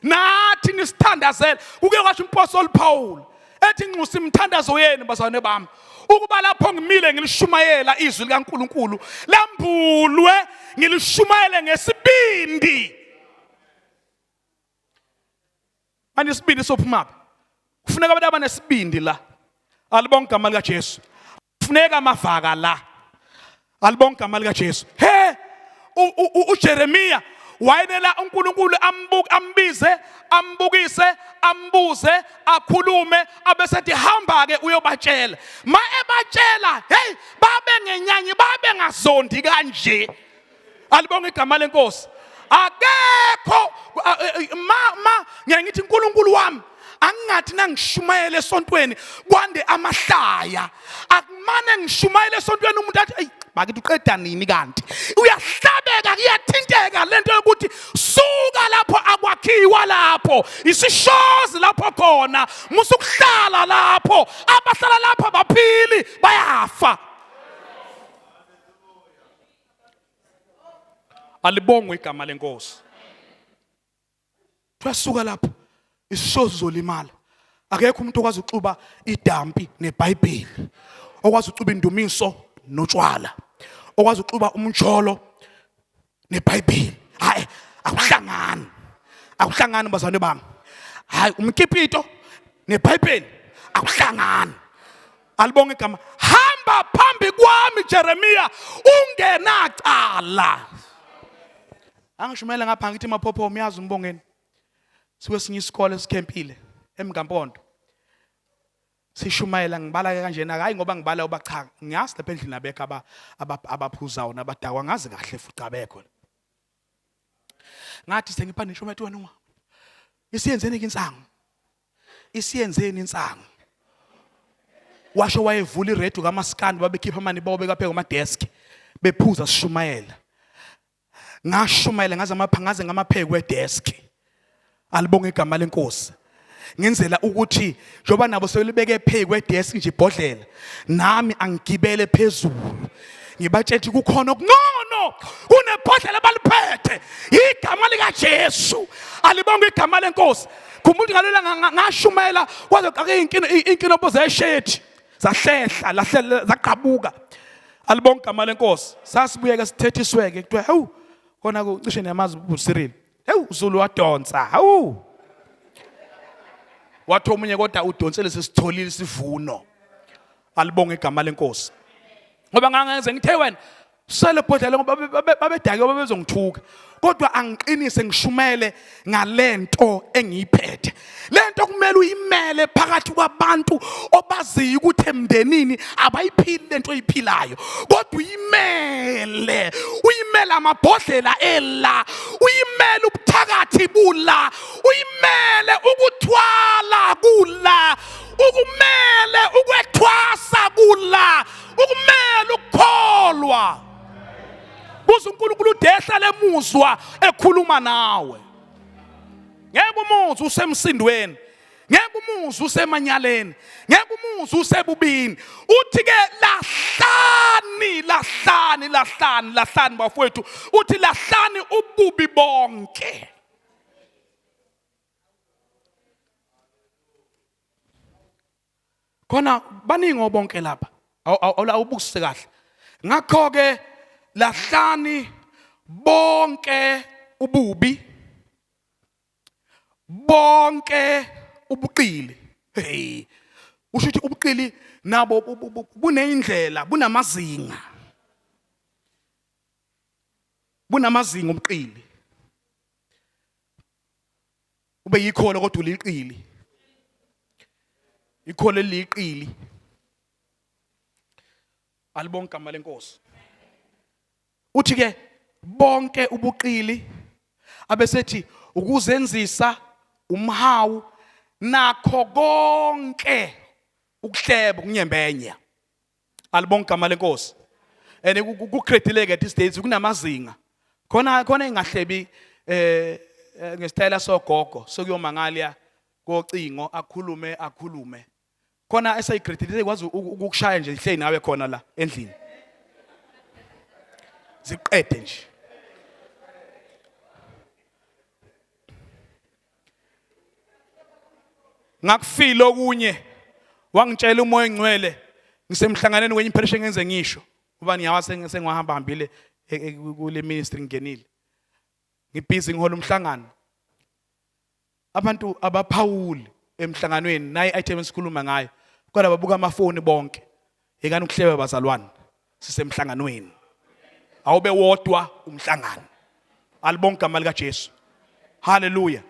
Nathi nisithandazele. Kuke kwasho umpostoli Paul ethi, nxusa imithandazo yenu, bazalwane bami, ukuba lapho ngimile ngilishumayela izwi likaNkuluNkulu lambulwe, ngilishumayele ngesibindi. Manje isibindi sophumaphi? Kufuneka abantu abanesibindi la. Alibonke igama likaJesu. Kufuneka amavaka la. Alibonke igama likaJesu. He, uJeremiya wayenela uNkulunkulu ambuke, ambize, ambukise, ambuze, akhulume, abesethi hamba ke uyobatshela. Ma ebatshela, hey, babe ngenyanyi, babe ngazondi kanje. Alibonge igama lenkosi. Akekho ma ngiyaye ngithi uNkulunkulu wami, angingathi nangishumayela esontweni kwande amahlaya. Akumane ngishumayela esontweni umuntu athi, eyi bakithi, uqeda nini kanti? Uyahlabeka, kuyathinteka lento yokuthi suka lapho, akwakhiwa lapho, isishozi lapho khona, musukuhlala lapho, abahlala lapho abaphili, bayafa. Alibongwe igama lenkosi. Tuyasuka lapho, isishozi zolimala. Akekho umuntu okwazi ukuxuba idampi neBhayibheli, okwazi ukuxuba indumiso notshwala, okwazi ukuxuba umjolo neBhayibheli. Hayi, akuhlangani, akuhlangani bazalwane bami. Hayi, umkipito neBhayibheli akuhlangani. Alibonge igama. Hamba phambi kwami Jeremiah ungenacala. Angishumela ngapha ngithi maphopho, uyazi umbongeni, sikwesinye isikole sikhempile eMgampondo, sishumayela, ngibala ke kanjena. Hayi, ngoba ngibala uba cha, ngiyazi lapha endlini abekho abaphuzayo nabadakwa, ngazi kahle futhi abekho. Ngathi sengipha nishumayela, wena isiyenzeni ke insangu, isiyenzeni insangu? Washo wayevula iredio kaMaskandi, babekhipha amani bawo bekapheka ama-desk, bephuza, sishumayela. Ngashumayela ngaze amapha ngaze ngamapheki wedesk. Alibonge igama lenkosi. Ngenzela ukuthi njengoba nabo sebelibeke phezu kwedesk nje ibhodlela, nami angigibele phezulu, ngibatshela ukuthi kukhona okungcono kunebhodlela abaliphethe, igama likaJesu. Alibonge igama lenkosi. Khumbula ngalela ngashumayela kwaze qake inkinobho zeshethi zahlehla, lahlehla, zaqhabuka. Alibonke igama lenkosi. Sasibuyeke sithethisweke, kuthiwa hawu, kona kucishe niyamazi uCyril, hewu, uZulu wadonsa, hawu, wathi omunye kodwa udonsele, sesitholile isivuno. Alibonge igama lenkosi. Ngoba ngangenze ngithe wena sele bhodlela, ngoba babedake, babezongithuka, kodwa angiqinise ngishumele ngalento engiyiphethe. Lento kumele uyimele phakathi kwabantu obaziyo ukuthi emndenini abayiphili lento oyiphilayo, kodwa uyimele, uyimele amabhodlela ela, uyimele ubuthakathi bula, uyimele ukuthwala kula, ukumele ukwethwasa kula, ukumele ukukholwa kuze uNkulunkulu udehla lemuzwa ekhuluma nawe. Ngeke umuzwe usemsindweni, ngeke umuzwe usemanyaleni, ngeke umuzwe usebubini. Uthi ke lahlani, lahlani, lahlani, lahlani bafowethu. Uthi lahlani ububi bonke. Khona baningi obonke lapha. Awubukise kahle. Ngakho ke lahlani bonke ububi bonke ubuqili. Hey. Usho ukuthi ubuqili nabo buneyindlela, bunamazinga. Bunamazinga ubuqili. Ube yikholo kodwa uliqili. Ikholo eliqili. Alibonke igama lenkosi. Uthi ke bonke ubuqili abesethi ukuzenzisa umhawu nakho konke ukuhleba ukunyembenya. Alibonke igama lenkosi. And kucredileke these days kunamazinga. Khona khona ingahlebi eh ngesitayela sogogo sokuyomangalia kocingo akhulume akhulume. Khona esayigredile sekwazi ukukushaya nje ihleli nawe khona la endlini. Ziqede nje. Ngakufila okunye wangitshela umoya ongcwele ngisemhlanganweni kwenye imperishe ngenze ngisho uba ngiyawa sengiwahamba hambile e, e, kule ministry ngingenile ngibhizi ngihola umhlangano abantu abaphawuli emhlanganweni nayi item esikhuluma ngayo kodwa babuka amafoni bonke yekani ukuhleba bazalwane sisemhlanganweni awube wodwa umhlangano alibonke igama lika Jesu haleluya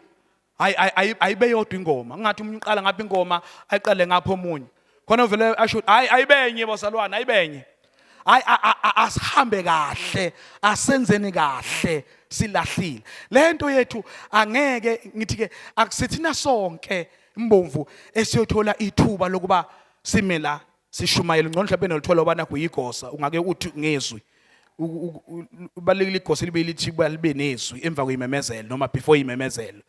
hayi ayibe yodwa ingoma ngathi umuntu uqala ngapha ingoma ayiqale ngapha omunye khona uvele asho hayi ayibenye bazalwane ayibenye hayi asihambe kahle asenzeni kahle silahlile lento yethu angeke ngithi ke akusithina sonke imbomvu esiyothola ithuba lokuba sime la sishumayele ngcono mhlawumbe nolithola ubana kuyigosa ungake uthi ngezwi ubalekile igosa libe lithi libe nezwi emva kweyimemezelo noma before imemezelo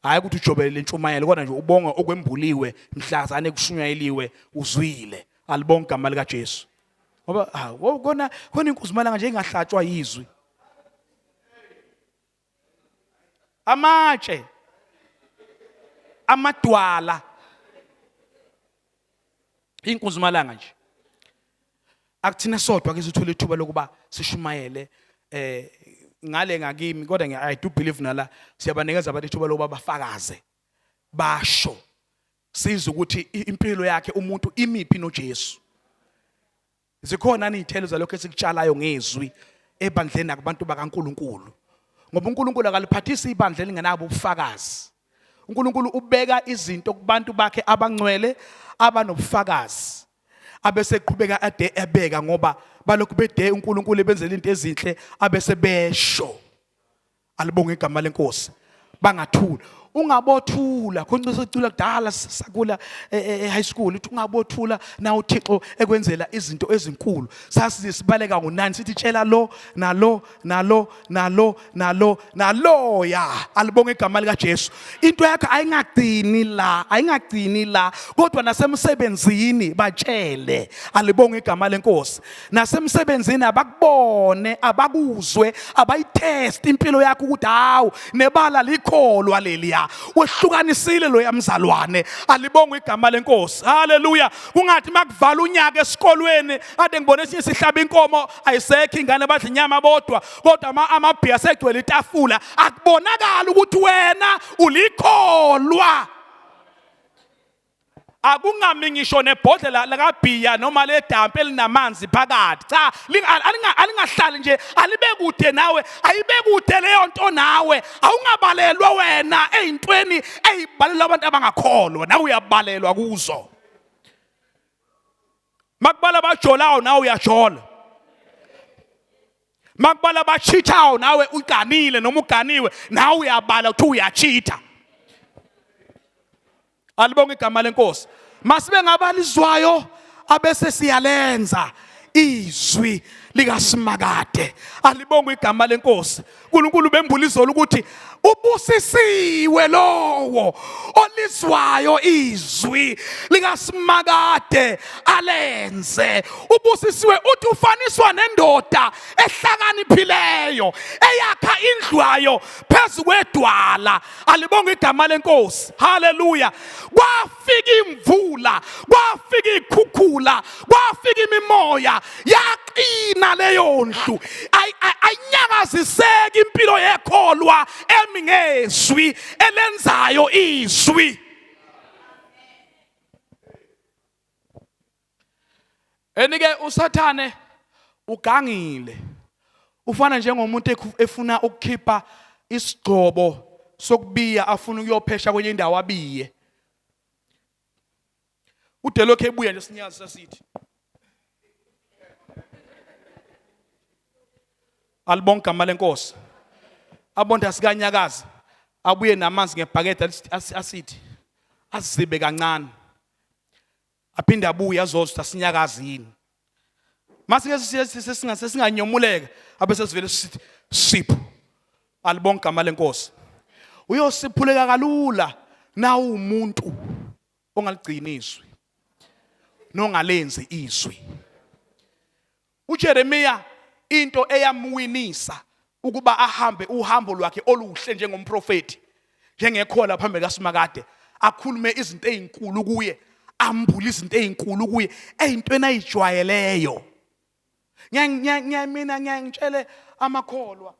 hayi ukuthi ujobelele intshumayelo kodwa nje ubonge okwembuliwe mhlazane kushunyayeliwe uzwile alibonke igama lika Jesu ngoba hawu kona khona inkuzimalanga nje ingahlatshwa yizwi amatshe amadwala inkunzimalanga nje akuthina sodwa ke sithola ithuba lokuba sishumayele eh ngale ngakimi kodwa I do believe nala siyabanikeza abantu ithuba lokuba bafakaze basho sizwe ukuthi impilo yakhe umuntu imiphi noJesu Zikhona izithelo zalokho esikutshalayo ngezwi ebandleni nakubantu bakaNkuluNkulu. Ngoba uNkulunkulu akaliphathisi ibandla elingenabo ubufakazi. uNkulunkulu ubeka izinto kubantu bakhe abangcwele abanobufakazi. Abese eqhubeka ade ebeka ngoba balokhu bede uNkulunkulu ebenzela into ezinhle abese besho. Alibonge igama lenkosi. Bangathula. Ungabothula khona sicula kudala sakula e, e, e high school uthi ungabothula na uThixo ekwenzela izinto ezinkulu sasize sibaleka ngo9 sithi tshela lo nalo nalo nalo nalo naloya alibonge igama lika Jesu into yakho ayingagcini la ayingagcini la kodwa nasemsebenzini batshele alibonge igama lenkosi nasemsebenzini abakubone abakuzwe abayitest impilo yakho ukuthi hawu nebala likholwa leliya wehlukanisile loya mzalwane alibongwe igama lenkosi haleluya kungathi makuvala unyaka esikolweni ade ngibone esinye sihlaba inkomo ayisekho ingane badla inyama bodwa kodwa amabhiya segcwele itafula akubonakala ukuthi wena ulikholwa akungami ngisho nebhodlela lakabhiya noma ledampi elinamanzi phakathi cha alingahlali nje alibe kude nawe ayibe kude leyo nto nawe awungabalelwa wena ey'ntweni ey'balelwa abantu abangakholwa nawe uyabalelwa kuzo makubala abajolayo nawe uyajola makubala abachithayo nawe uganile noma uganiwe nawe uyabala uthi uyachitha Alibonge igama lenkosi. Masibe ngabalizwayo abese siyalenza izwi. likaSimakade. Alibongwe igama lenkosi. uNkulunkulu bembula izolo ukuthi ubusisiwe lowo olizwayo izwi likaSimakade alenze. Ubusisiwe uthi ufaniswa nendoda ehlakaniphileyo eyakha indlu yayo phezu kwedwala. Alibonge igama lenkosi. Haleluya. Kwafika imvula, kwafika ikhukhula, kwafika imimoya, yaqina leyo ndlu. Ayinyakaziseki impilo yekholwa emi ngezwi elenzayo izwi. Enike uSathane ugangile. Ufana njengomuntu efuna ukukhipha isigcobo sokubiya afuna ukuyophesha kwenye indawo abiye. Ude lokho ebuya nje sinyazi sasithi. Alibonke igama lenkosi. Abonda sikanyakazi abuye namanzi ngebhakede asithi azibe kancane. Aphinde abuye azozwa asinyakazi yini. Mase sesinganyomuleka abe sesivele sithi sipho. Alibonke igama lenkosi. Uyosiphuleka kalula na umuntu ongaligcini izwi nongalenzi izwi. UJeremiya into eyamwinisa ukuba ahambe uhambo lwakhe oluhle njengomprofeti njengekhola phambi kaSimakade akhulume izinto ezinkulu kuye ambule izinto ezinkulu kuye eyintweni ayijwayeleyo. Mina ngiyangitshele amakholwa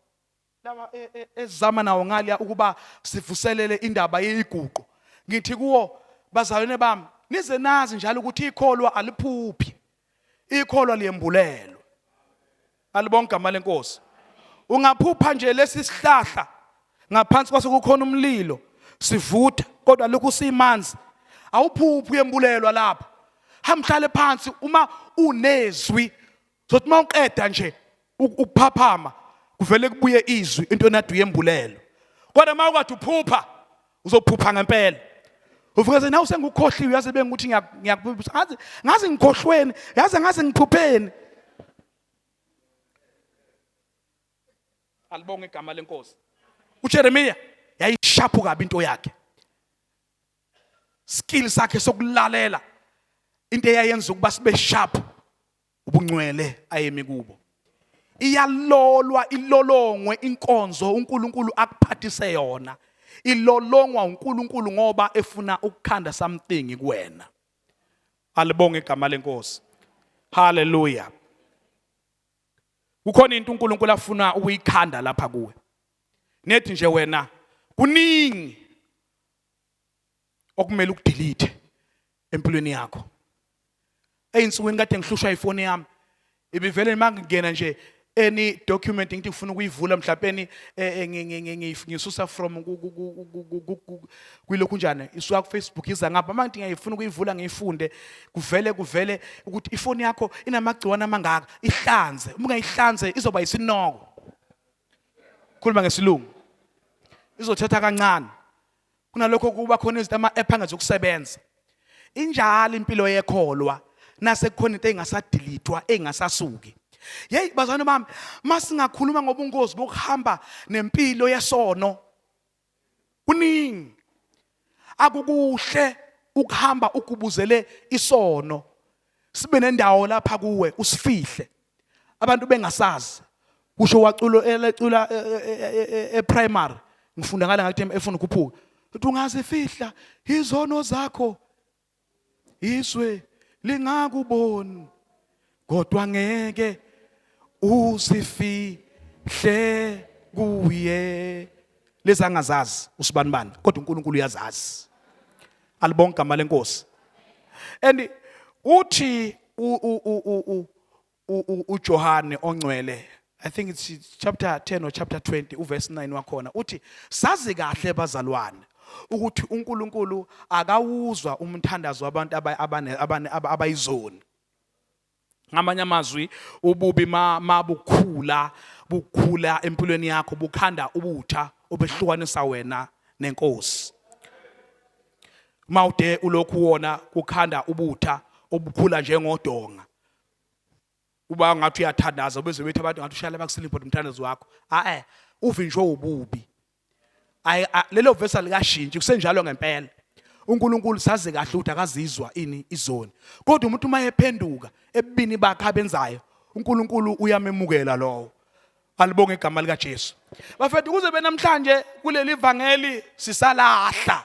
laba esizama nawo ngaliya ukuba sivuselele indaba yeyiguqo. Ngithi kuwo bazalwane bami, nize nazi njalo ukuthi ikholwa aliphuphi, ikholwa liyembulelwa. Alibonke igama lenkosi. Ungaphupha nje lesi sihlahla ngaphansi kwaso kukhona umlilo sivutha, kodwa lokhu simanzi, awuphuphi, uyembulelwa lapho. Hamhlale phansi uma unezwi, sothi uma uqeda nje ukuphaphama kuvele kubuye izwi into enade uyembulelwa. Kodwa uma ukade uphupha uzophupha ngempela. Uvuka nje nawe sengikukhohliwe, yazi bengukuthi ngiyakuphupha, ngazi ngazi ngikhohlweni, yazi ngazi ngiphupheni. Alibonge igama lenkosi. uJeremiya yayishaphu kabi into yakhe. Skill sakhe sokulalela into eyayenza ukuba sibe sharp ubungcwele ayemi kubo. Iyalolwa ilolongwe inkonzo uNkulunkulu akuphathise yona. Ilolongwa uNkulunkulu ngoba efuna ukukhanda something kuwena. Alibonge igama lenkosi. Hallelujah. Kukhona into uNkulunkulu afuna ukuyikhanda lapha kuwe. Nethi nje wena kuningi okumele ukudelete empilweni yakho. Eyinsukwini kade ngihlushwa ifoni yami, ibivele mangingena nje any document ngithi ngifuna ukuyivula mhlawumbe ngisusa from kwilokhu njani isuka ku Facebook iza ngapha, manje ngithi ngiyayifuna ukuyivula ngiyifunde, kuvele ukuthi ifoni yakho inamagciwane amangaka, ihlanze. Uma ungayihlanze izoba isinoko. Khuluma ngesilungu, izothatha kancane kunalokho kuba khona izinto ama-app angezokusebenza. Injalo impilo yekholwa, nase kukhona into engasadilithwa engasasuki. Yeyi bazalwane bami, masingakhuluma ngobungozi bokuhamba nempilo yesono, kuningi akukuhle ukuhamba ugubuzele isono, sibe nendawo lapha kuwe usifihle abantu bengasazi. Kusho waculo elecula e-primary, ngifunda ngale ngathi efuna ukukhuphuka, uthi ungazifihla izono zakho izwe lingakuboni, kodwa ngeke uzifihle kuye. Lezangazazi usibanibani, kodwa uNkulunkulu uyazazi. Alibonke igama lenkosi. And uthi uJohane ongcwele, I think it's chapter 10 or chapter 20 uverse 9 wakhona, uthi sazi kahle bazalwane ukuthi uNkulunkulu akawuzwa umthandazo wabantu abayizoni. Ngamanye amazwi, ububi mabukhula bukhula empilweni yakho bukhanda ubutha obehlukanisa wena nenkosi. Mawude ulokhu wona kukhanda ubutha obukhula njengodonga. Uba ngathi uyathandaza beze bethi abantu ngathi ushayela bakusilipho umthandazo wakho. Ah eh uvinjwe ububi. Ayi lelo verse alikashintshi kusenjalo ngempela. uNkulunkulu sazi kahle ukuthi akazizwa ini izoni. Kodwa umuntu uma ephenduka ebubini bakhe abenzayo uNkulunkulu uyamemukela lowo. Alibonge igama likaJesu. Bafethu kuze benamhlanje kuleli vangeli sisalahla.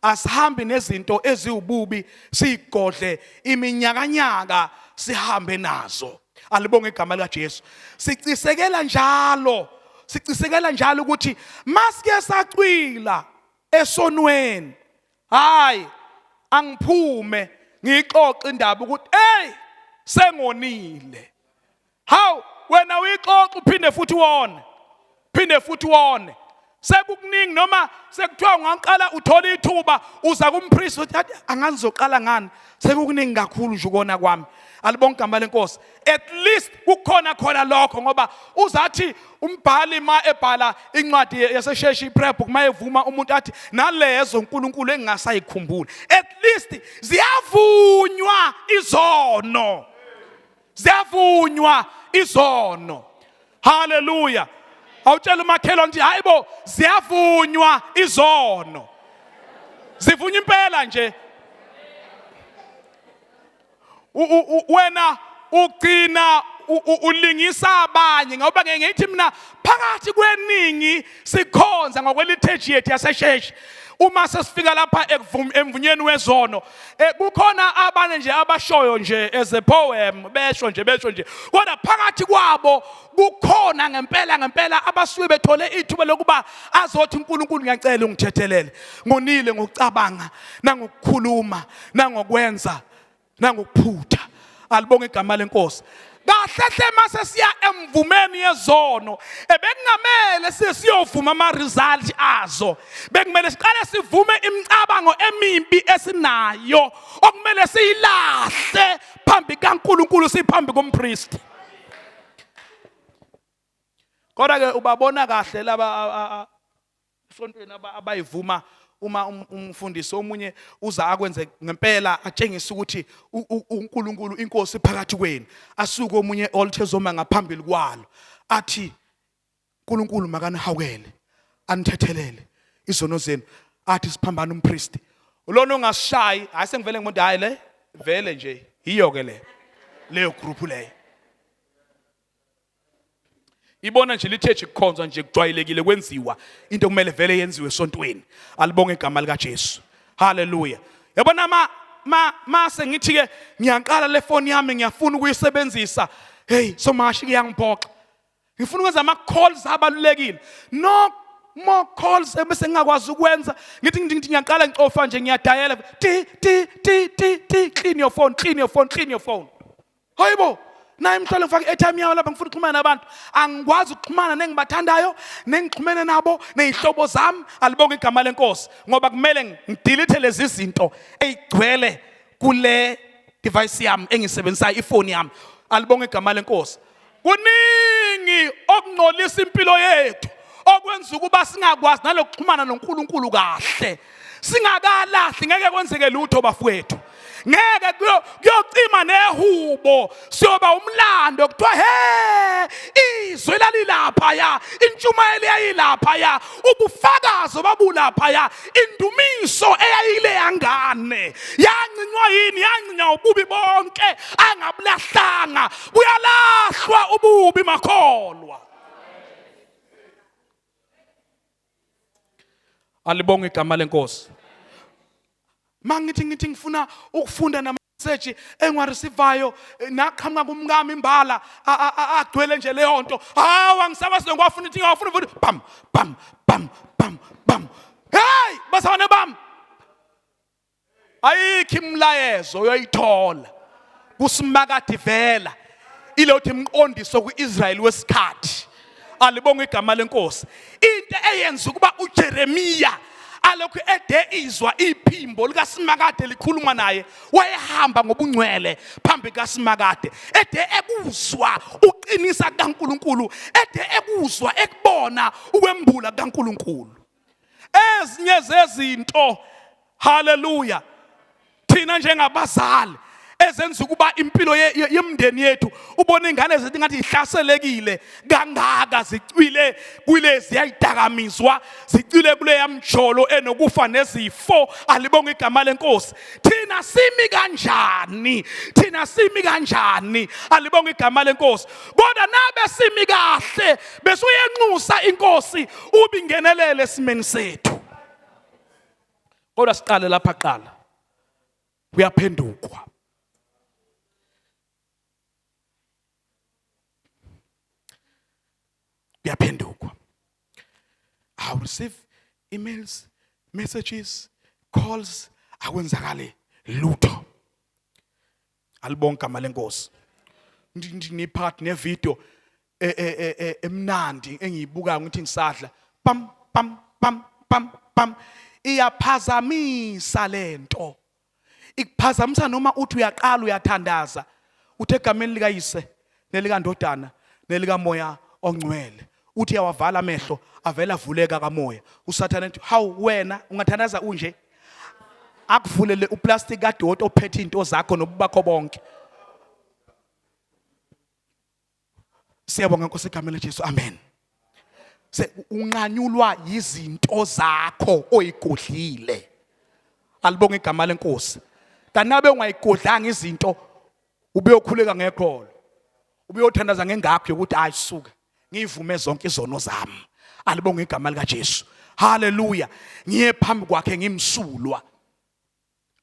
Asihambi nezinto eziwububi sigodle iminyakanyaka sihambe nazo. Alibonge igama likaJesu. Sicisekela njalo, sicisekela njalo ukuthi masike sacwila esonweni. Hayi angiphume ngiyixoxe indaba ukuthi hey sengonile. Hawu wena uyixoxa uphinde futhi wone. Phinde futhi wone. Sekukuningi noma sekuthiwa ungaqala uthola ithuba uza kumpriest uthi athi angazizoqala ngani sekukuningi kakhulu nje ukona kwami. Alibonke igama lenkosi. At least kukhona khona lokho ngoba uzathi umbhali ma ebhala incwadi yasesheshi prayer book mayevuma umuntu athi nalezo uNkulunkulu engingasayikhumbuli. At least ziyavunywa izono. Ziyavunywa izono. Haleluya. Awutshela umakhelwane ukuthi hayibo ziyavunywa izono. Zivunywa impela nje. Wena ugcina ulingisa abanye ngoba ngeke ngithi mina phakathi kweningi sikhonza ngokwelitheji yethu yasesheshi uma sesifika lapha emvunyeni wezono eh, kukhona abanye nje abashoyo nje as a poem besho nje besho nje kodwa phakathi kwabo kukhona ngempela ngempela abasuke bethole ithuba lokuba azothi uNkulunkulu ngiyacela ungithethelele ngonile ngokucabanga nangokukhuluma nangokwenza nangokuphutha alibonge igama lenkosi kahle hle mase siya emvumeni yezono ebekungamele siye siyovuma ama result azo bekumele siqale sivume imicabango emibi esinayo okumele siyilahle phambi kaNkuluNkulu siphambi kompriest kodwa ke ubabona kahle laba esontweni abayivuma uma um, umfundisi omunye uza akwenze ngempela atshengise ukuthi uNkulunkulu inkosi phakathi kwenu asuke omunye altar ezoma ngaphambili kwalo athi uNkulunkulu makanihawukele anithethelele izono zenu athi siphambana umpristi lona ongashayi hayi sengivele ngimuntu hayi le vele nje yiyo ke le leyo group leyo ibona nje litheji kukhonzwa nje kujwayelekile kwenziwa into kumele vele yenziwe esontweni alibonge igama likaJesu haleluya yabona ma ma mase ngithi ke ngiyaqala le phone yami ngiyafuna ukuyisebenzisa hey somashi kuyangiphoxa ngifuna ukwenza ama calls abalulekile no more calls ebese ngingakwazi ukwenza ngithi ngithi ngiyaqala ngicofa nje ngiyadayela ti ti ti ti ti clean your phone clean your phone clean your phone Hayibo, naye mhlolo ngifaka i-airtime yawo lapha ngifuna ukuxhumana nabantu. Angikwazi ukuxhumana nengibathandayo, nengixhumene nabo, nezihlobo zami, alibonge igama lenkosi ngoba kumele ngidelete lezi zinto eyigcwele kule device yami engisebenzisayo ifoni yami. Alibonge igama lenkosi. Kuningi okungcolisa impilo yethu okwenza ukuba singakwazi nalokuxhumana noNkulunkulu kahle. Singakalahli ngeke kwenzeke lutho bafowethu. Ngeke kuyocima nehubo siyoba umlando kuthiwa he izwi lalilapha ya intshumayelo yayilapha ya ubufakazi babulapha ya indumiso eyayile yangane yancinywa yini yancinywa ububi bonke angabulahlanga buyalahlwa ububi makholwa alibonge igama lenkosi mangithi ngithi ngifuna ukufunda nama message engiwarisivayo eh, naqhamuka kumkami imbala agcwele nje leyo nto hawu angisakwazi ngiwafuna ukuthi ngiyawafuna futhi bam bam bam bam bam hey bazalwane bami ayikho imilayezo oyoyithola kusimakade vela ilothi imqondiso kuIsrael wesikhathi alibonga igama lenkosi into eyenza ukuba uJeremiya alokhu ede izwa iphimbo likaSimakade likhuluma naye wayehamba ngobungcwele phambi kaSimakade ede ekuzwa uqinisa kaNkuluNkulu ede ekuzwa ekubona ukwembula kaNkuluNkulu ezinye zezinto haleluya thina njengabazali Ezenza ukuba impilo yemndeni yethu ubone ingane zethu ngathi ihlaselekile kangaka, zicwile kulezi yayidakamizwa, zicwile kule yamjolo enokufa nezifo. Alibonga igama lenkosi. Thina simi kanjani? Thina simi kanjani? Alibonga igama lenkosi. Kodwa nabe simi kahle bese uyenxusa inkosi ubingenelele esimeni sethu. Kodwa siqale lapha qala, kuyaphendukwa. Kuyaphendukwa. I receive emails, messages, calls, akwenzakali lutho. Alibonke igama lenkosi. Ngiphakathi nevideo emnandi engiyibukayo, ngithi ngisadla, pam pam pam pam pam, iyaphazamisa lento, ikuphazamisa. Noma uthi uyaqala uyathandaza, uthi egameni likayise nelikandodana nelikamoya ongcwele, uthi uyawavala amehlo, avela avuleka kamoya. Usathane ethi, "Hawu wena, ungathandaza unje?" Akuvulele uplastic kadoti ophethe into zakho nobubakho bonke. Siyabonga Nkosi egameni leJesu, amen. Se unqanyulwa yizinto zakho oyigodlile. Alibonga igama lenkosi. Kanabe ungayigodlanga izinto, ubuyokhuleka ngekholo, ubuyothandaza ngengakho yokuthi, "Hayi suka, ngivume zonke izono zami." Alibonga igama lika Jesu, haleluya. Ngiye phambi kwakhe ngimsulwa,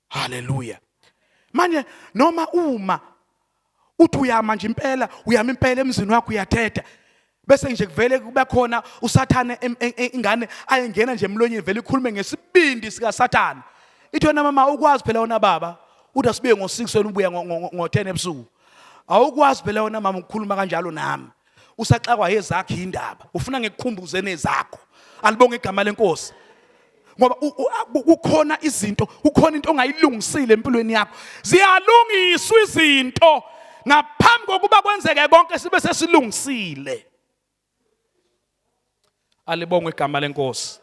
haleluya. Manje noma uma uthi uyama nje impela, uyama impela emzini wakho, uyathetha, bese nje kuvele kube khona usathane, ingane ayengena nje emlonyeni, vele ikhulume ngesibindi sikasathane, ithi, "Wena mama, ukwazi phela, wona baba uthi asibuye ngo6, wena ubuya ngo10 ebusuku. Awukwazi phela wena mama ukukhuluma kanjalo nami." Usaxakwa yezakhe indaba, ufuna ngikukhumbuze nezakho. Alibonge igama lenkosi, ngoba kukhona izinto, kukhona into ongayilungisile empilweni yakho. Ziyalungiswa izinto ngaphambi kokuba kwenzeke konke, sibe sesilungisile. Alibongwe igama lenkosi.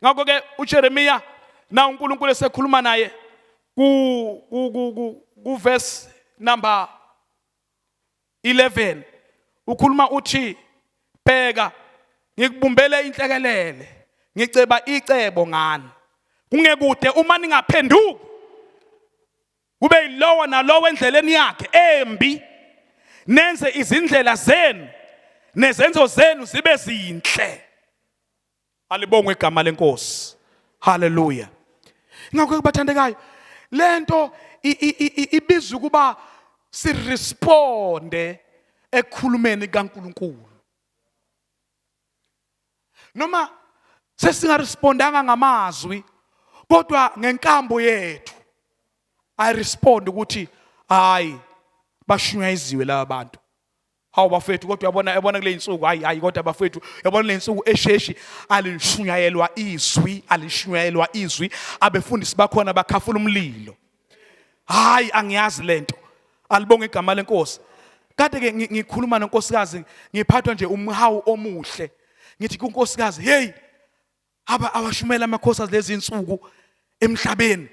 Ngakho ke uJeremiya na uNkulunkulu esekhuluma naye ku verse number 11, ukhuluma uthi, "Bheka, ngikubumbele inhlekelele, ngiceba icebo ngani. Kungekude uma ningaphenduki, kube yilowo nalowo endleleni yakhe embi, nenze izindlela zenu nezenzo zenu zibe zinhle." Alibongwe igama lenkosi, haleluya. Ngakho kubathandekayo, lento ibizwa ukuba siresponde ekukhulumeni kaNkuluNkulu. Noma sesingarespondanga ngamazwi, kodwa ngenkambo yethu I respond ukuthi hayi, bashunyayisiwe laba bantu. Hawu bafethu, kodwa uyabona, yabona kule insuku, hayi hayi, kodwa bafethu, uyabona le insuku esheshi alishunyayelwa izwi, alishunyayelwa izwi, abefundisi bakhona bakhafula umlilo. Hayi, angiyazi lento. Alibonge igama lenkosi. Kade ke ngikhuluma nonkosikazi, ngiphathwa nje umhawu omuhle, ngithi kunkosikazi, "Hey, aba awashumela amakhosikazi lezi insuku emhlabeni,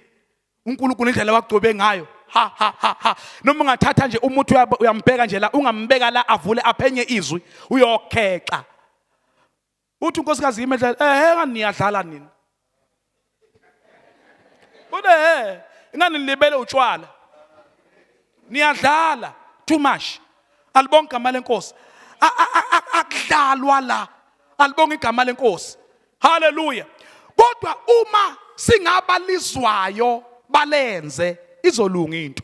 uNkulunkulu indlela wagcobe ngayo, ha ha ha ha." Noma ungathatha nje umuthi, uyambheka nje la, ungambeka la, avule aphenye izwi, uyokhexa. Uthi unkosikazi yimi edlala, "Eh, ngani niyadlala nini?" Uthi, "Eh, ingani nilibele utshwala, niyadlala too much." Alibonga igama lenkosi. Akudlalwa la. Alibonga igama lenkosi, haleluya. Kodwa uma singabalizwayo balenze, izolunga into.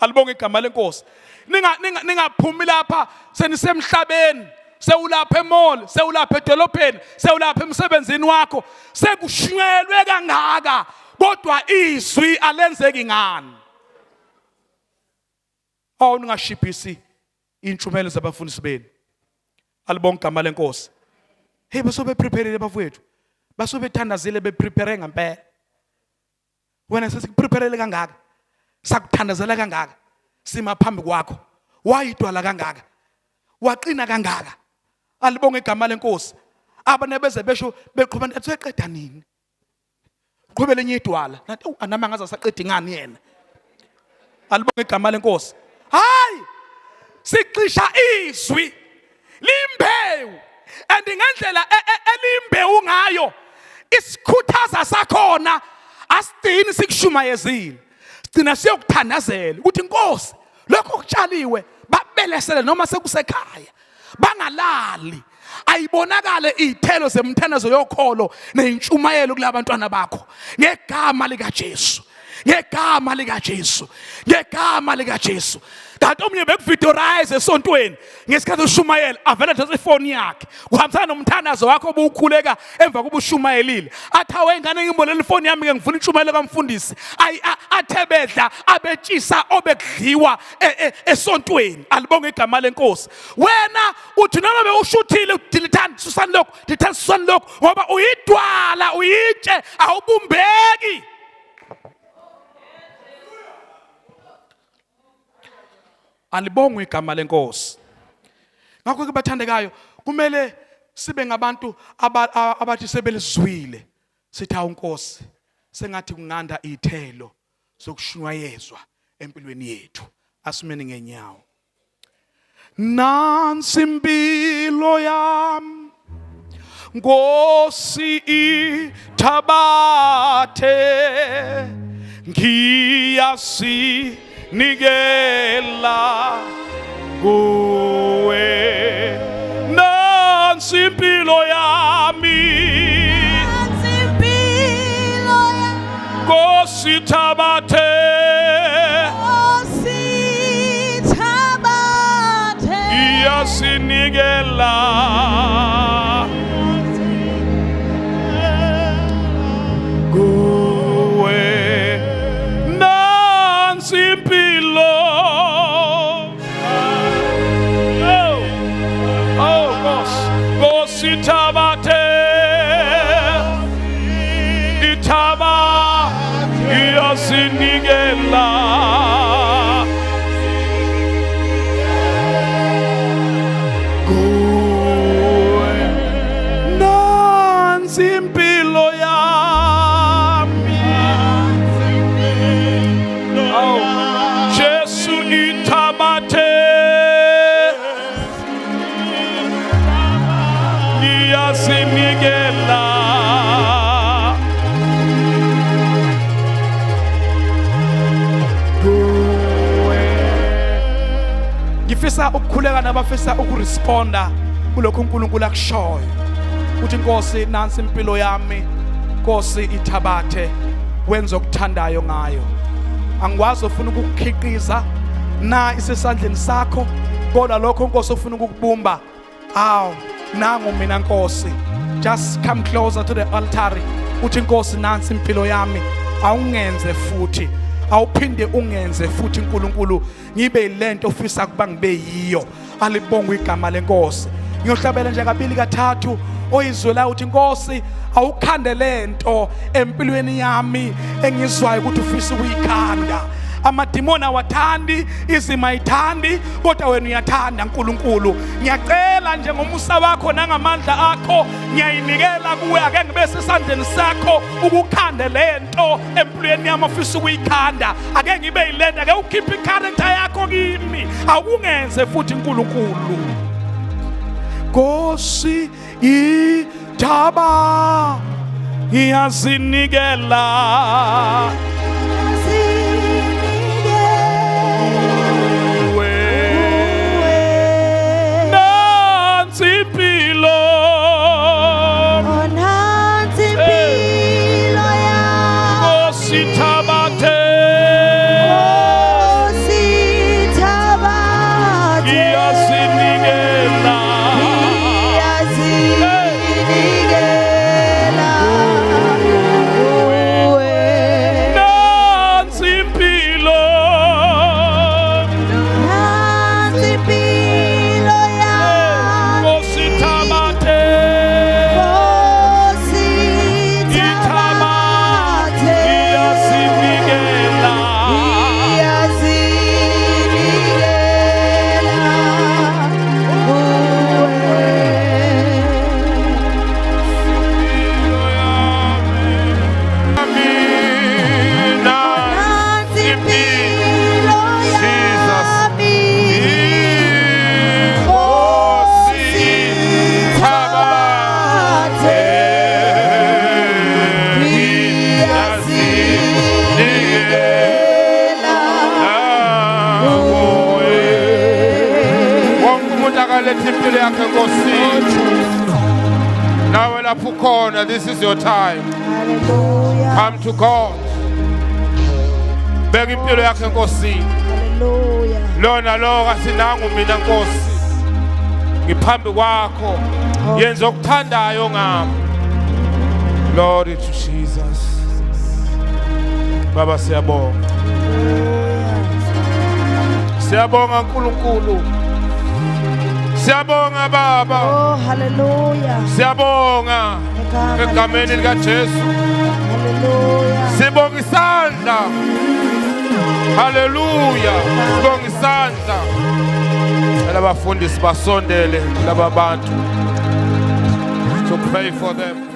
Alibonga igama lenkosi. Ninga ningaphumi lapha senisemhlabeni, sewulapha emall, sewulapha edolobheni, sewulapha emsebenzini wakho, sekushunyelwe kangaka, kodwa izwi alenzeki ngani. Awu, ningashiphisi intshumelo zabafundisi benu. Alibonga igama lenkosi. Hey, basobe prepare bafowethu, basobe bethandazile, beprepare ngempela. Wena sesikupreparele kangaka, sakuthandazela kangaka, sima phambi kwakho, wayidwala kangaka, waqina kangaka. Alibonga igama lenkosi. Abanye beze besho beqhuba, nathi seqeda nini? Qhubele enye idwala, nathi, "Awu, anami angaze asaqeda ngani yena." Alibonge igama lenkosi. Hayi, sixisha izwi limbewu, and ngendlela elimbewu ngayo isikhuthaza sakhona asigcini sikushumayezile, sigcina siyokuthandazela ukuthi inkosi lokho okutshaliwe babelesele noma sekusekhaya, bangalali, ayibonakale iy'thelo zemthandazo yokholo neyintshumayelo kulabantwana bakho ngegama likaJesu, ngegama likaJesu, ngegama likaJesu. Kanti omunye bekuvidorize esontweni ngesikhathi ushumayela, avele nje ifoni yakhe kuhambisana nomthandazo wakho obuwukhuleka emva kuba ushumayelile, athi awe ingane ngimbolele ifoni yami ke ngifuna intshumayelo kamfundisi. Ayi, athe bedla abetshisa obekudliwa esontweni. Alibonge igama lenkosi. Wena uthi noma bewushuthile, dilithani, susani lokhu, dilithani, susani lokhu, ngoba uyidwala, uyitshe, awubumbeki. Alibongwe igama lenkosi. Ngakho ke bathandekayo, kumele sibe ngabantu abathi sebelizwile sithi awu Nkosi, sengathi kunganda ithelo zokushunyayezwa empilweni yethu. Asimeni ngenyawo. Nansi impilo yami Nkosi, ithabathe, ngiyasinikela kuwe. Nansi impilo yami Nkosi, thabathe, ngiyasinikela kuwe. Nansi impilo, oh oh Nkosi, Nkosi thabathe, ithaba, ngiyasinikela kuwe. Nansi impilo yami, oh Jesu, ithabathe, ngiyasinikela kuwe. Ngifisa ukukhuleka nabafisa ukuresponda kulokhu uNkulunkulu akushoyo, uthi Nkosi, nansi impilo yami, Nkosi ithabathe, wenze okuthandayo ngayo. Angikwazi ufuna ukukukhiqiza na, isesandleni sakho, kodwa lokho Nkosi ufuna ukukubumba, aw nangu mina Nkosi. Just come closer to the altar, uthi Nkosi, nansi impilo yami, awungenze futhi, awuphinde ungenze futhi uNkulunkulu, ngibe lento ofisa kuba ngibe yiyo. Alibongwe igama lenkosi. Ngiyohlabela nje kabili kathathu, oyizwela uthi Nkosi, awukhande lento empilweni yami engizwayo ukuthi ufisa ukuyikhanda. Amadimoni awathandi, izimo ayithandi, kodwa wena uyathanda Nkulunkulu. Ngiyacela nje ngomusa wakho nangamandla akho, ngiyayinikela kuwe, ake ngibe sesandleni sakho ukukhande lento empilweni yami ofisa ukuyikhanda. Ake ngibe yilento, ake ukhiphe icharacter yakho kimi, awukungenze futhi Nkulunkulu. Nkosi ithaba, ngiyazinikela kuwe. Nansi impilo, Nkosi thabathe, ngiyasinikela Akalethe impilo yakhe enkosini. Nawe lapho ukhona, this is your time. Hallelujah. Come to God. Beka impilo yakhe enkosini. Hallelujah. Lona lo kasinangu mina Nkosi. Ngiphambi kwakho. Yenza okuthandayo ngami. Glory to Jesus. Baba, siyabonga. Siyabonga uNkulunkulu. Siyabonga Baba. Oh, hallelujah. Siyabonga Egama egameni lika Jesu. Hallelujah. Sibonga isandla. Haleluya. Sibonga isandla. Labafundisi basondele laba bantu to pray for them.